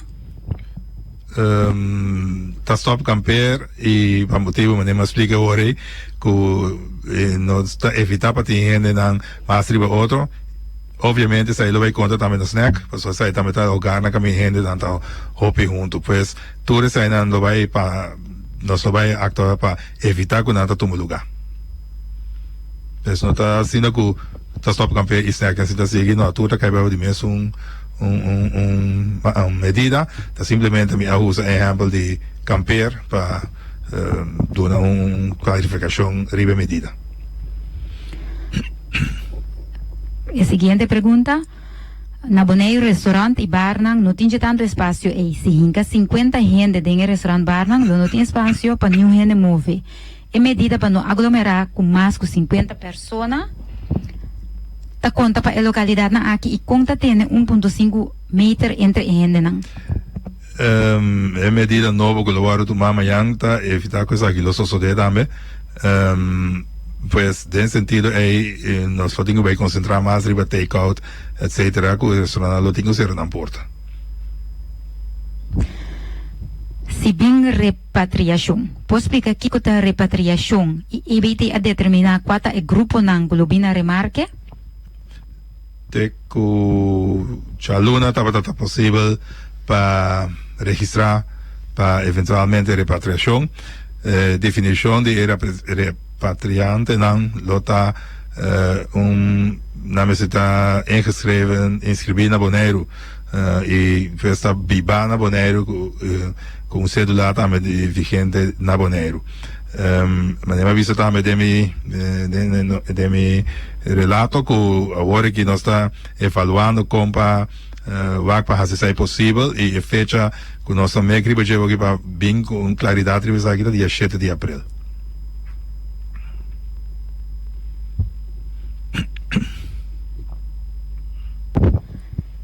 Ta stop kampeer i pa motibu manera mi a splika awor ei ku nos ta evita pa tin hendenan mas riba otro. Obviamente esei lo bai konta tambe na snack pasobra esei tambe ta hogarnan kaminda hendenan ta hopi huntu. Pues tur eseinan lo bai pa nos lo bai aktua pa evita ku nan ta tuma luga. Pues no ta asina ku ta stop kampea i snack nan si ta sigui, no, tur ta kai bou di mesun un un un medida, ta simplemente mi a usa e ehempel di kampeer pa duna un klarifikashon riba e medida. E siguiente pregunta, Na Boneiru restaurant i barnan no tin dje tantu espasio ei. Si hinka sinkuenta hende den e restaurant barnan lo no tin espasio pa niun hende move. E medida pa no aglomerá ku mas ku sinkuenta persona ta konta pa e lokalidatnan aki i kon ta tene un punto sinku meter entre e hendenan. E medida nobo ku lo wòrdu tumá mañan ta evitá ku esaki lo sosodé tambe. Pues den sentido ei nos lo tin ku bai konsentrá mas riba take out etcetera ku e restaurantnan lo tin ku sera nan porta. Si bin repatriashon. Por splika kiko ta repatriashon i EBT a determiná kua ta e gruponan ku lo bin na remarke? Te ku djaluna tabata ta posibel pa registrá pa eventualmente repatriashon. E definishon di e repatriantenan lo ta un nan mester ta ingeschreven, inskribí na Boneiru i pues ta bibá na Boneiru ku un sedula tambe vigente na Boneiru. Manera mi a bisa tambe den mi den mi relato ku awor aki nos ta evaluando kon pa wak pa hasi esei posibel i e fecha ku nos ta mek riba dje awor aki pa bin ku un klaridat riba esaki ta dia shete di aprel.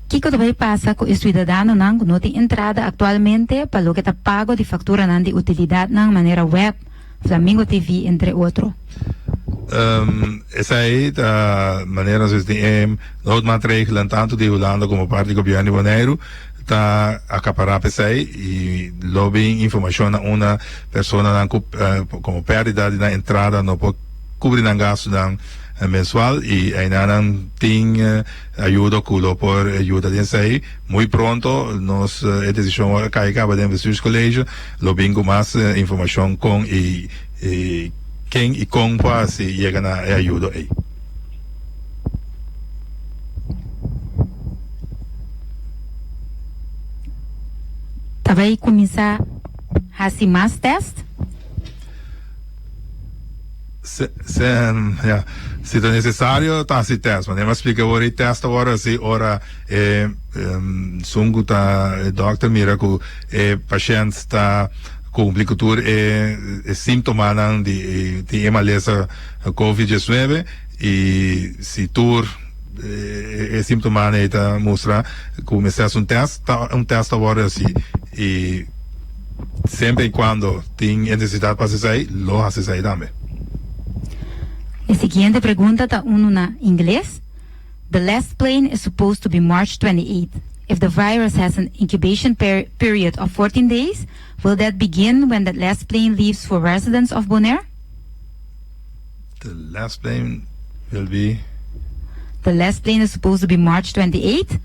Kiko ta bai pasa ku e suidadanonan ku no tin entrada aktualmente pa loke ta pago di fakturanan di utilidatnan manera web, Flamingo TV entre otro? Esei ta manera nos tin e noodmaatregelen tantu di Hulanda komo parti di gobièrnu di Boneiru ta akapará p'esei i lo bin informashon na unda personanan ku komo pèrdida di nan entrada no por kubri nan gastunan mensual i einan tin Ayudo cu lo por yuda den esey. Muy pronto nos e decision a cay caba den Bestuurscollege. Lo bin cu mas informacion con y ken y con por haci yega na e ayudo ey. Ta bay cuminsa haci mas test? Ya, si ta necesario ta haci test. Manera mi a splica awor e test ta worde haci ora e esun cu ta e dokter mira cu e pashent ta cumpli cu tur e simptomanan di e malesa covid diesnuebe y si tur e simptomanan ey ta mustra cu mester haci un test, ta un test ta worde haci y. Semper y cuando tin e necesidad pa haci esey, lo haci esey tambe. E siguiente pregunta ta unu na ingles. The last plane is supposed to be March 28. If the virus has an incubation period of 14 days, will that begin when that last plane leaves for residents of Bonaire? The last plane will be? The last plane is supposed to be March 28.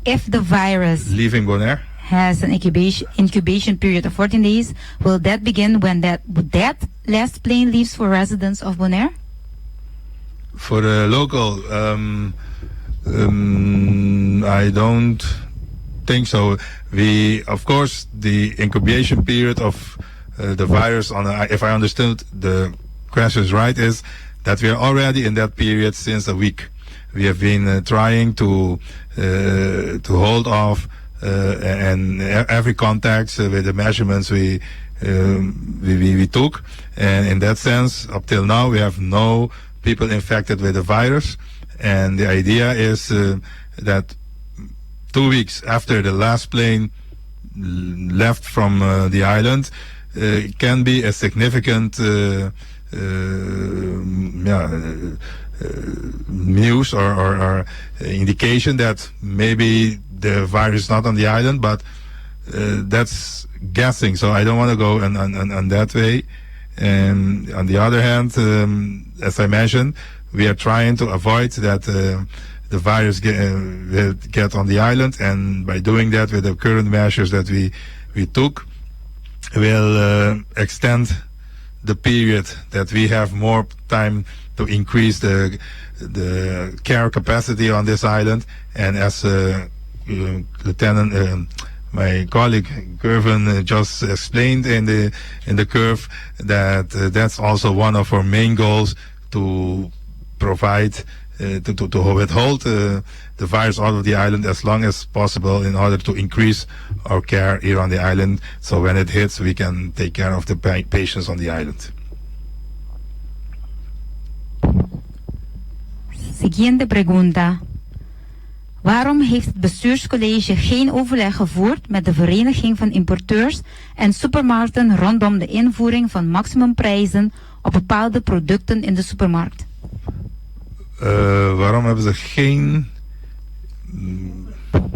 If the virus Leaving Bonaire? has an incubation, incubation period of 14 days, will that begin when that, that last plane leaves for residents of Bonaire? For the local, um, um, I don't think so. We, of course, the incubation period of uh, the virus on, if I understood the questions right, is that we are already in that period since a week. We have been uh, trying to uh, to hold off uh, and every contact with the measurements we, um, we, we, we took. And in that sense, up till now, we have no people infected with the virus. And the idea is uh, that two weeks after the last plane left from uh, the island uh, can be a significant uh, uh, yeah, uh, news or, or, or indication that maybe the virus is not on the island, but uh, that's guessing. So I don't want to go on, on, on that way. And on the other hand, um, as I mentioned, we are trying to avoid that uh, the virus get, uh, will get on the island. And by doing that, with the current measures that we, we took, will uh, extend the period that we have more time to increase the the care capacity on this island. And as uh, uh, Lieutenant, uh, my colleague Gervin uh, just explained in the in the curve that uh, that's also one of our main goals to provide uh, to, to, to withhold uh, the virus out of the island as long as possible in order to increase our care here on the island. So when it hits, we can take care of the pa patients on the island. Siguiente pregunta. Waarom heeft het bestuurscollege geen overleg gevoerd met de Vereniging van Importeurs en Supermarkten rondom de invoering van maximumprijzen op bepaalde producten in de supermarkt? Waarom hebben ze geen.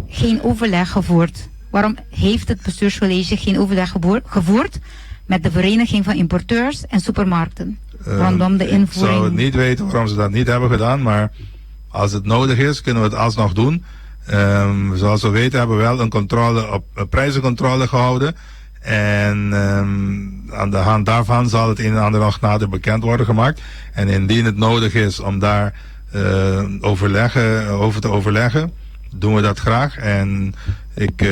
Geen overleg gevoerd? Waarom heeft het bestuurscollege geen overleg gevoerd met de Vereniging van Importeurs en Supermarkten rondom de invoering? Ik zou het niet weten waarom ze dat niet hebben gedaan, maar als het nodig is, kunnen we het alsnog doen. Zoals we weten hebben we wel een controle op een prijzencontrole gehouden. En aan de hand daarvan zal het een en ander nog nader bekend worden gemaakt. En indien het nodig is om daar overleggen, over te overleggen, doen we dat graag. En ik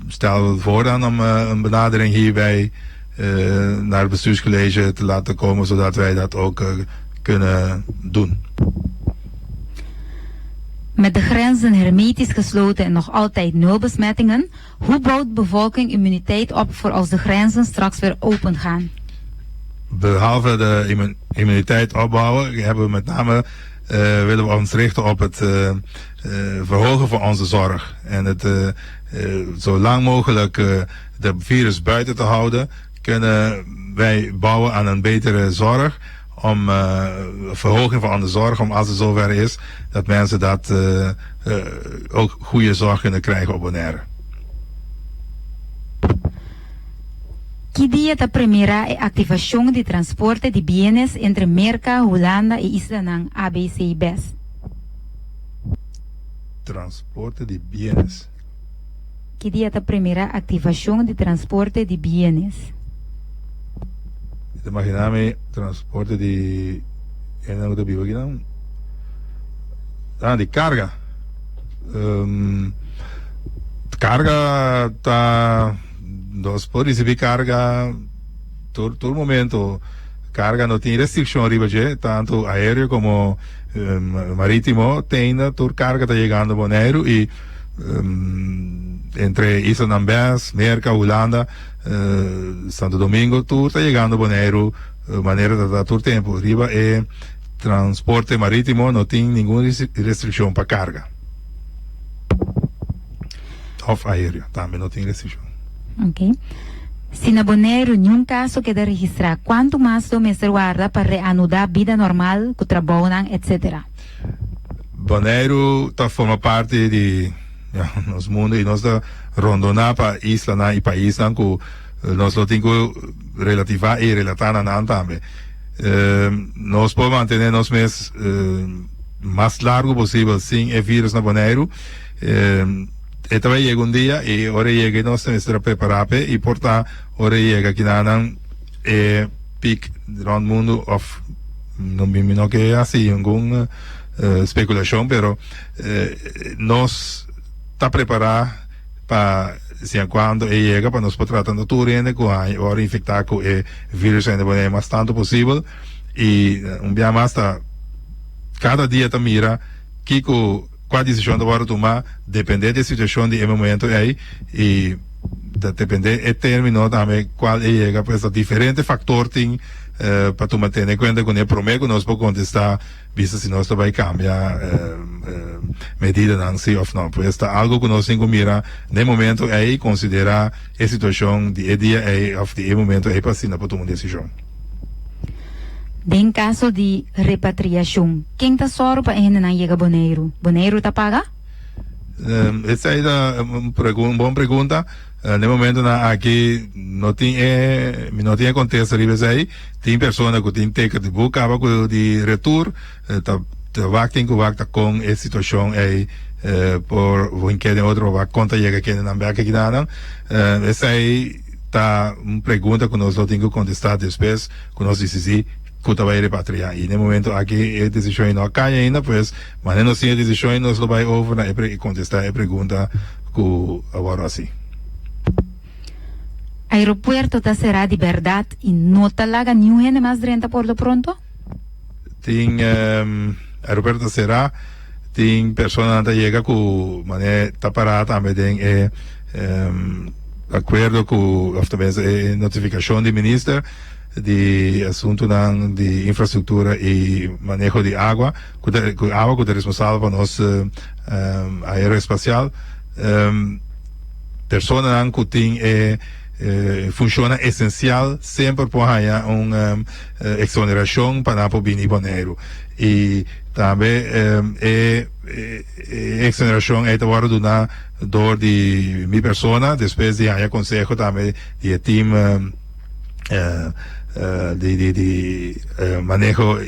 stel voor dan om een benadering hierbij naar het bestuurscollege te laten komen, zodat wij dat ook kunnen doen. Met de grenzen hermetisch gesloten en nog altijd nul besmettingen, hoe bouwt de bevolking immuniteit op voor als de grenzen straks weer open gaan? Behalve de immuniteit opbouwen, hebben we met name willen we ons richten op het verhogen van onze zorg. En het zo lang mogelijk de virus buiten te houden, kunnen wij bouwen aan een betere zorg. Om verhoging van de zorg, om als het zover is, dat mensen dat ook goede zorg kunnen krijgen op Bonaire. Ki dia ta premirá e aktivashon di transporte di bienes entre Merka, Hulanda i islanan ABC bes? Transporte di bienes. Ki dia ta premirá aktivashon di transporte di bienes? Mi ta imaginá mi transporte di hendenan ku ta biba akinan. Ah, di karga. Karga ta nos por risibí karga tur tur momento. Karga no tin restrikshon riba dje, tantu aéreo komo marítimo. Te ainda tur karga ta yegando Boneiru i entre islanan bes, Merka, Hulanda, Santo Domingo, tur ta yegando Boneiru manera ta ta tur tempu. Riba e transporte marítimo no tin ningun restrikshon pa karga. Òf aéreo tambe no tin restrikshon. Ok. Si na Boneiru niun kaso keda registrá, kuantu mas lo mester warda pa reanudá bida normal ku trabounan etcetera? Boneiru ta forma parti di nos mundu i nos ta rondoná pa islanan i paisnan ku nos lo tin ku relativá i relatá na nan tambe. Nos por mantené nos mes mas largu posibel sin e virus na Boneiru. E ta bai yega un dia i ora e yega nos ta mester a prepará p'e i por ta ora e yega kinanan e pik rònt mundu òf no mi no ke hasi ningun spekulashon pero nos ta prepará pa siña kuantu e yega pa nos por trata no tur hende ku haña ora infektá ku e virus ainda Bonaire mas tantu posibel i un bia mas ta kada dia ta mira kiko kua desishon ta wòrdu tumá depende di e situashon di e momento ei i ta depende e término tambe kual e yega pues ta diferente faktor tin pa tuma tene kuenta kuné promé ku nos por kontestá. Bisa si nos ta bai cambia medidanan si of no. Pues ta algo cu nos tin cu mira n'e momento ey, considera e situacion di e dia ey of di e momento ey pa asina por tuma un decision. Den caso di repatriacion, ken ta sòru pa e hendenan yega Boneiru? Boneiru ta paga? Esei ta un bon pregunta. Na e momentonan aki no tin e, mi no tin e kontesta riba esei. Tin persona ku tin teken di buk kaba ku di retur, ta ta wak tin ku wak ta kon e situashon ei por hinke den otro pa wak kon ta yega kendenan bek akinanan. Esei ta un pregunta ku nos lo tin ku kontestá despues ku nos disidi ku ta bai repatriá. I na e momento aki e desishon ei no a kai ainda, pues manera nos tin e desishon ei nos lo bai over na e kontestá e pregunta ku a wòrdu hasi. Aeropuerto ta será di bèrdat i no ta laga niun hende mas drenta por lo pronto? Tin aeropuerto ta será, tin personanan ta yega ku manera ta pará tambe den e akuerdo ku òf ta mester e notifikashon di minister di asuntunan di infrastruktura i maneho di agua ku ta ku awa ku ta responsabel pa nos aeroespasial. Personanan ku tin e. Funshonnan esensial semper por haña un eksonerashon pa nan por bini Boneiru. I tambe e eksonerashon ei ta wòrdu duná dor di mi persona despues di haña konseho tambe di e tim di maneho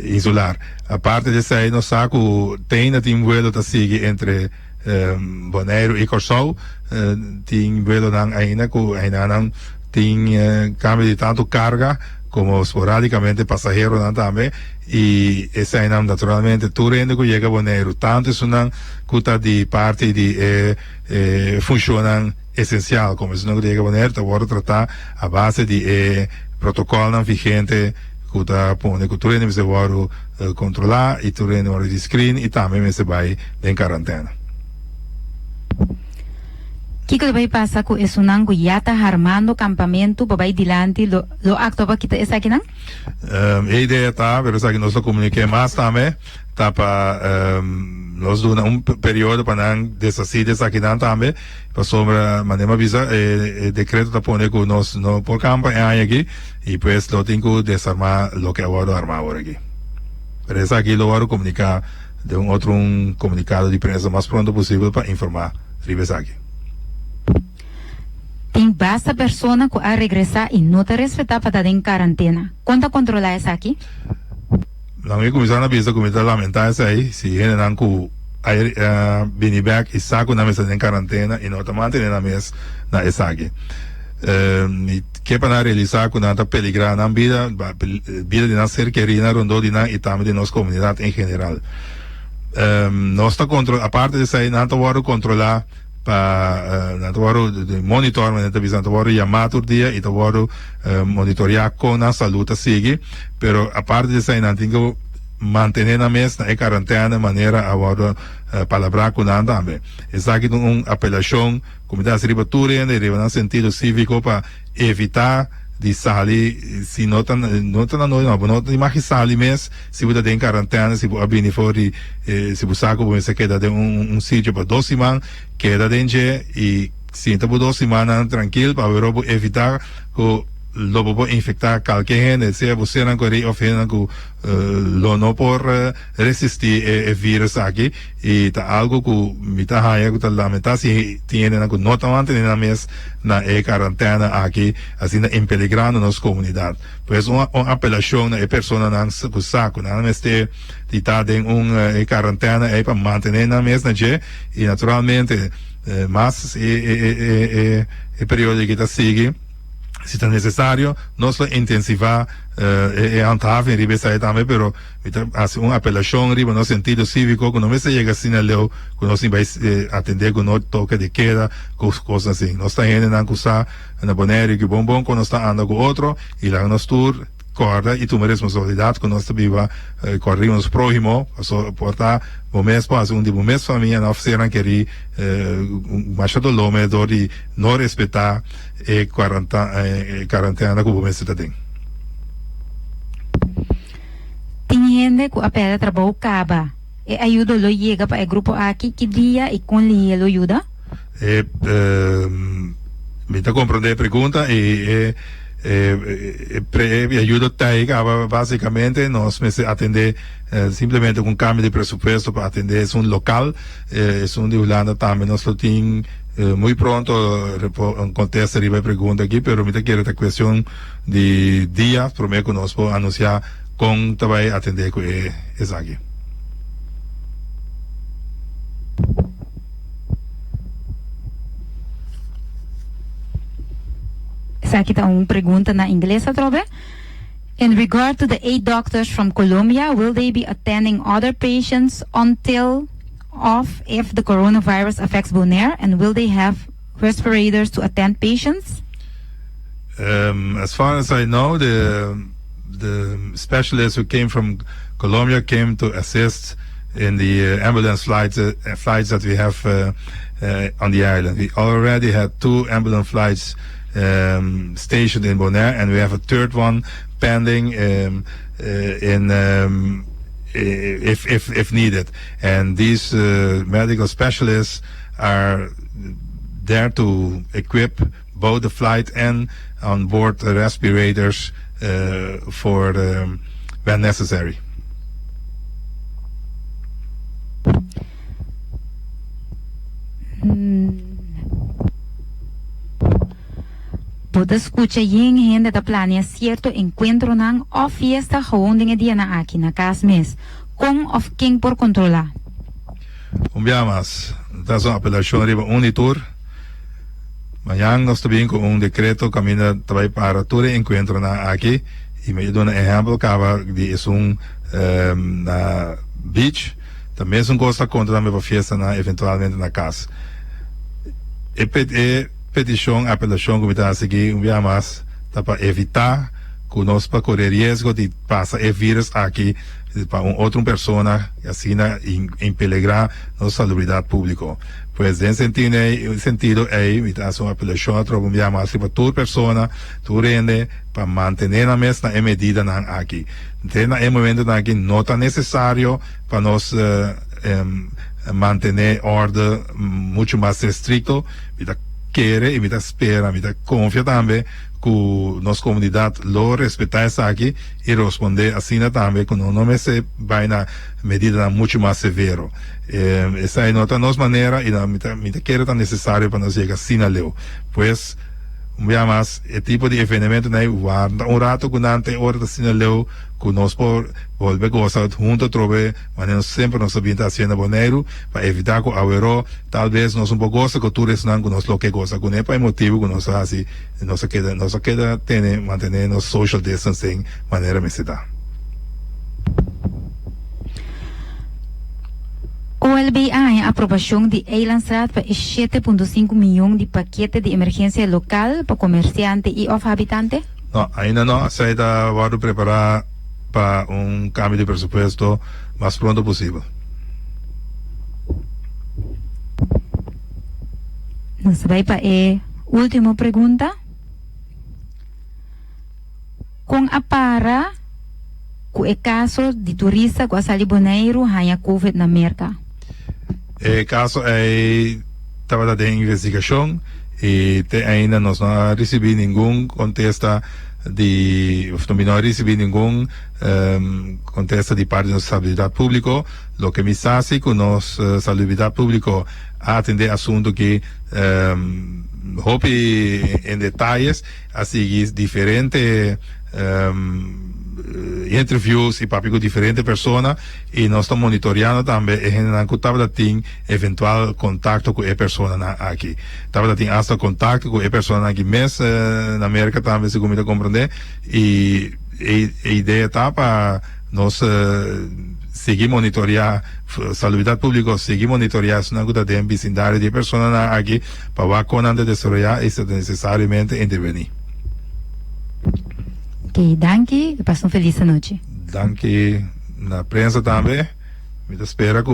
insular. Aparte di esei nos sa ku te ainda tin vuelo ta sigui entre Boneiru i Kòrsou tin buelonan ainda ku ainanan tin kambio di tantu karga komo sporadikamente pasaheronan tambe i eseinan naturalmente tur hende ku yega Boneiru tantu esunnan ku ta di parti di e funshonnan esensial komo esunnan ku ta yega Boneiru ta wòrdu tratá a base di e protokòlnan vigente ku ta pone ku tur hende mester wòrdu kontrolá i tur hende wòrdu di screen i tambe mester bai den karantena. Kiko ta bai pasa ku esunnan ku ya ta harmando kampamentu pa bai dilanti lo lo aktua pa kita esakinan? E idea ta, pero esaki nos lo komuniké mas tambe, ta pa nos duna un periodo pa nan deshasí di esakinan tambe, pasobra manera mi a bisa e dekreto ta pone ku nos no por kampa e aña aki i pues lo tin ku desarmá loke a wòrdu armá awor aki. Pero esaki lo wòrdu komuniká den un otro un komunikado di prensa mas pronto posibel pa informá riba esaki. Tin basta persona ku a regresá i no ta respetá pa ta den karantena. Kon ta kontrolá esaki? Nan mi kuminsá na bisa ku mi ta lamentá esei si hendenan ku a bini bèk i sa ku nan mester den karantena i no ta mantené nan mes na esaki. Mi ke pa nan realisá ku nan ta peligrá nan bida, bida di nan ser kerínan rondó di nan i tambe di nos komunidat en general. Nos ta kontrolá, aparte di esei nan ta wòrdu kontrolá pa nan ta wòrdu monitor, manera ta bisa, nan ta wòrdu yamá tur dia i ta wòrdu monitoriá kon nan salú ta sigui, pero aparte di esei nan tin ku mantené nan mes na e karantèna manera a wòrdu palabrá ku nan tambe. Esaki ta un apelashon ku mi ta hasi riba tur hende riba nan sentido síviko pa evitá di sali si no ta no ta na nochi no bo no ta magi sali mes si bo ta den karantèna si bo a bini for di si bo sa ku bo mester keda den un sitio pa dos siman keda den dje i sinta bo dos simannan trankil pa awor bo evitá ku lo bo por infektá kalke hende sea bo sernan korí òf hendenan ku lo no por resistí e virus aki i ta algu ku mi ta haña ku ta lamentá si tin hendenan ku no ta mantené nan mes na e karantèna aki asina impeligrando nos komunidat. Pues un apelashon na e personanan ku sa ku nan mester di ta den un e karantèna ei pa mantené nan mes na dje i naturalmente mas e periodo aki ta sigui. Si ta necesario, nos lo intensivá e handhaving riba esei tambe, pero mi ta haci un apelacion riba nos sentido civico cu no mester yega asina leu cu nos tin bai atende cu no toque de queda, cu cosnan así. Nos ta hendenan cu sa na Bonaire cu bon bon con nos ta anda cu otro y laga nos tur Corda y tuma responsabilidad cu nos ta biba corda riba nos prohimo, pasobra por ta bo mes por haci un di bo mes famianan of sernan keri masha dolor me dor di no respeta e cuarentena cu bo mester ta den. Tin hende cu a perde trabou caba. E ayudo lo yega pa e grupo aki? Ki dia y con lihé lo yuda? E mi ta comprende e pregunta y e e ayudo ta ahí caba basicamente nos mester atende simplemente cu un cambio di presupuesto pa atende esun local esun di Hulanda tambe nos lo tin muy pronto un contesta riba e pregunta aki pero mi ta kere ta cuestion di dia prome cu nos por anuncia con ta bay atende cu e esaki. Esaki ta un pregunta na ingles atrobe. In regard to the eight doctors from Colombia, will they be attending other patients until of if the coronavirus affects Bonaire and will they have respirators to attend patients? Um, as far as I know, the the specialists who came from Colombia came to assist in the uh, ambulance flights, uh, flights that we have uh, uh, on the island. We already had two ambulance flights um, stationed in Bonaire, and we have a third one pending um, uh, in um, if, if, if needed. And these uh, medical specialists are there to equip. both the flight and on board respirators for when necessary. Bo ta skucha yen hende ta plania sierto enkuentronan òf fiesta gewoon den e dianan aki na kas mes. Kon òf ken por kontrolá? Un bia mas, ta hasi un apelashon riba un di tur. Mañan nos ta bin ku un dekreto kaminda ta bai para tur e enkuentronan aki i mi a duna ehèmpel kaba di esun na beach. Ta mesun kos ta konta tambe pa fiestanan eventualmente na kas. E e petishon, apelashon ku mi ta hasi aki un bia mas ta pa evitá ku nos pa kore riesgo di pasa e virus aki pa un otro persona i asina impeligrá nos salubridat públiko. Pues den sentido ei sentido ei mi ta hasi un apelashon atrobe un bia mas riba tur persona, tur hende pa mantené nan mes na e medidanan aki. Te na e momentonan aki no ta nesesario pa nos mantené orde muchu mas estrikto. Mi ta kere i mi ta spera, mi ta konfia tambe ku nos komunidat lo respetá esaki i rospondé asina tambe ku no no mester bai na medidanan muchu mas severo. Esei no ta nos manera i mi ta mi ta kere ta nesesario pa nos yega asina leu. Pues, un bia mas, e tipo di evenementonan ei warda un rato ku nan te ora ta asina leu ku nos por bolbe gosa hunto atrobe manera nos semper nos a bin ta hasiendo na Boneiru pa evitá ku aweró tal bes nos no por gosa ku tur esnan ku nos lo ke gosa kuné pa e motibu ku nos a hasi nos a keda nos a keda tene mantené nos social distancing manera mester ta. OLB a haña aprobashon di Eilandsraad pa e 7.5 miyon di pakete di emergensia lokal pa komersiante i òf habitante? No, ainda no. Esei ta wòrdu prepará pa un kambio di presupuesto mas pronto posibel. Nos ta bai pa e último pregunta. Kon a para ku e kaso di turista ku a sali Boneiru haña covid na Merka? E kaso ei tabata den investigashon i te ainda nos no a risibí ningun kontesta di òf mi no a risibí ningun kontesta di parti di nos Salubridat Públiko. Loke mi sa si ku nos Salubridat Públiko a atendé asuntu aki hopi en detayes. A sigui diferente interviews y papia cu diferente persona y nos ta monitoreando tambe e hendenan cu tabata tin eventual contacto cu e personanan aki. Tabata tin hasta contacto cu e personanan aki mes na Merca tambe segun mi ta comprende y e idea ta pa nos sigui monitorea Salubridad Publico sigui monitorea esunnan cu ta den bisindario di e personanan aki Pa wak kon nan ta desaroyá i si ta nesesariamente intervení. Ok, danki i pasa un felis anochi. Danki na prensa tambe. Mi ta spera ku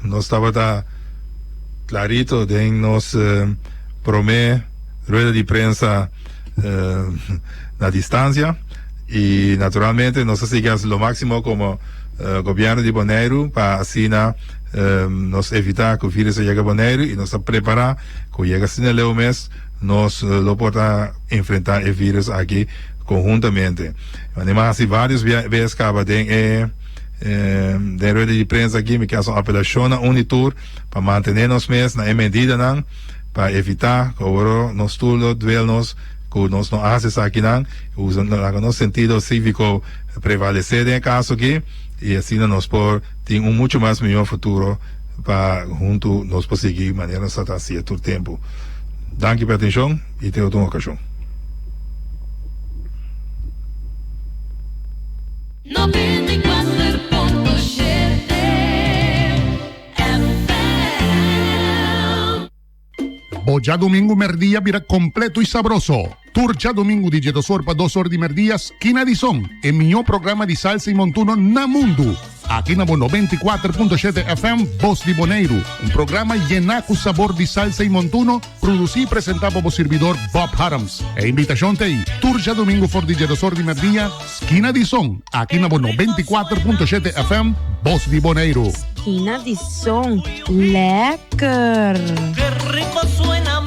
nos tabata klarito den nos promé rueda di prensa na distansia i naturalmente nos ta sigui hasi lo máksimo komo gobièrnu di Boneiru pa asina Nos evitá ku vírus a yega Boneiru i nos ta prepará ku yega asina leu mes nos lo por ta enfrentá e vírus aki konhuntamente. Manera mi a hasi vários bes kaba den e den rueda di prensa aki mi ke hasi un apelashon na un di tur pa mantené nos mes na e medidanan pa evitá ku awor nos tur lo duel nos ku nos no a hasi esakinan usa laga nos sentido síviko prevalesé den e kaso aki i asina nos por Tin un mucho mas mihó futuro pa huntu nos por sigui manera nos ta ta hacié tur tempu. Danki pa e atencion y te otro ocasion. 94.7 FM. Bo djadumingu merdia bira kompleto i sabroso. Tur djadumingu di djedos or pa dos or di merdia Skina di Son, e mihó programa di salsa i montuno na mundu. Aki na bo 94.7 FM Bos di Boneiru, un programa yená ku sabor di salsa i montuno, produsí i presentá pa bo sirbidor Bob Harms. E invitashon ta ei, tur djadumingu for di djedos or di merdia, Skina di Son, aki na bo 94.7 FM, Bos di Boneiru. Skina di Son, lekker! Ke riko suena.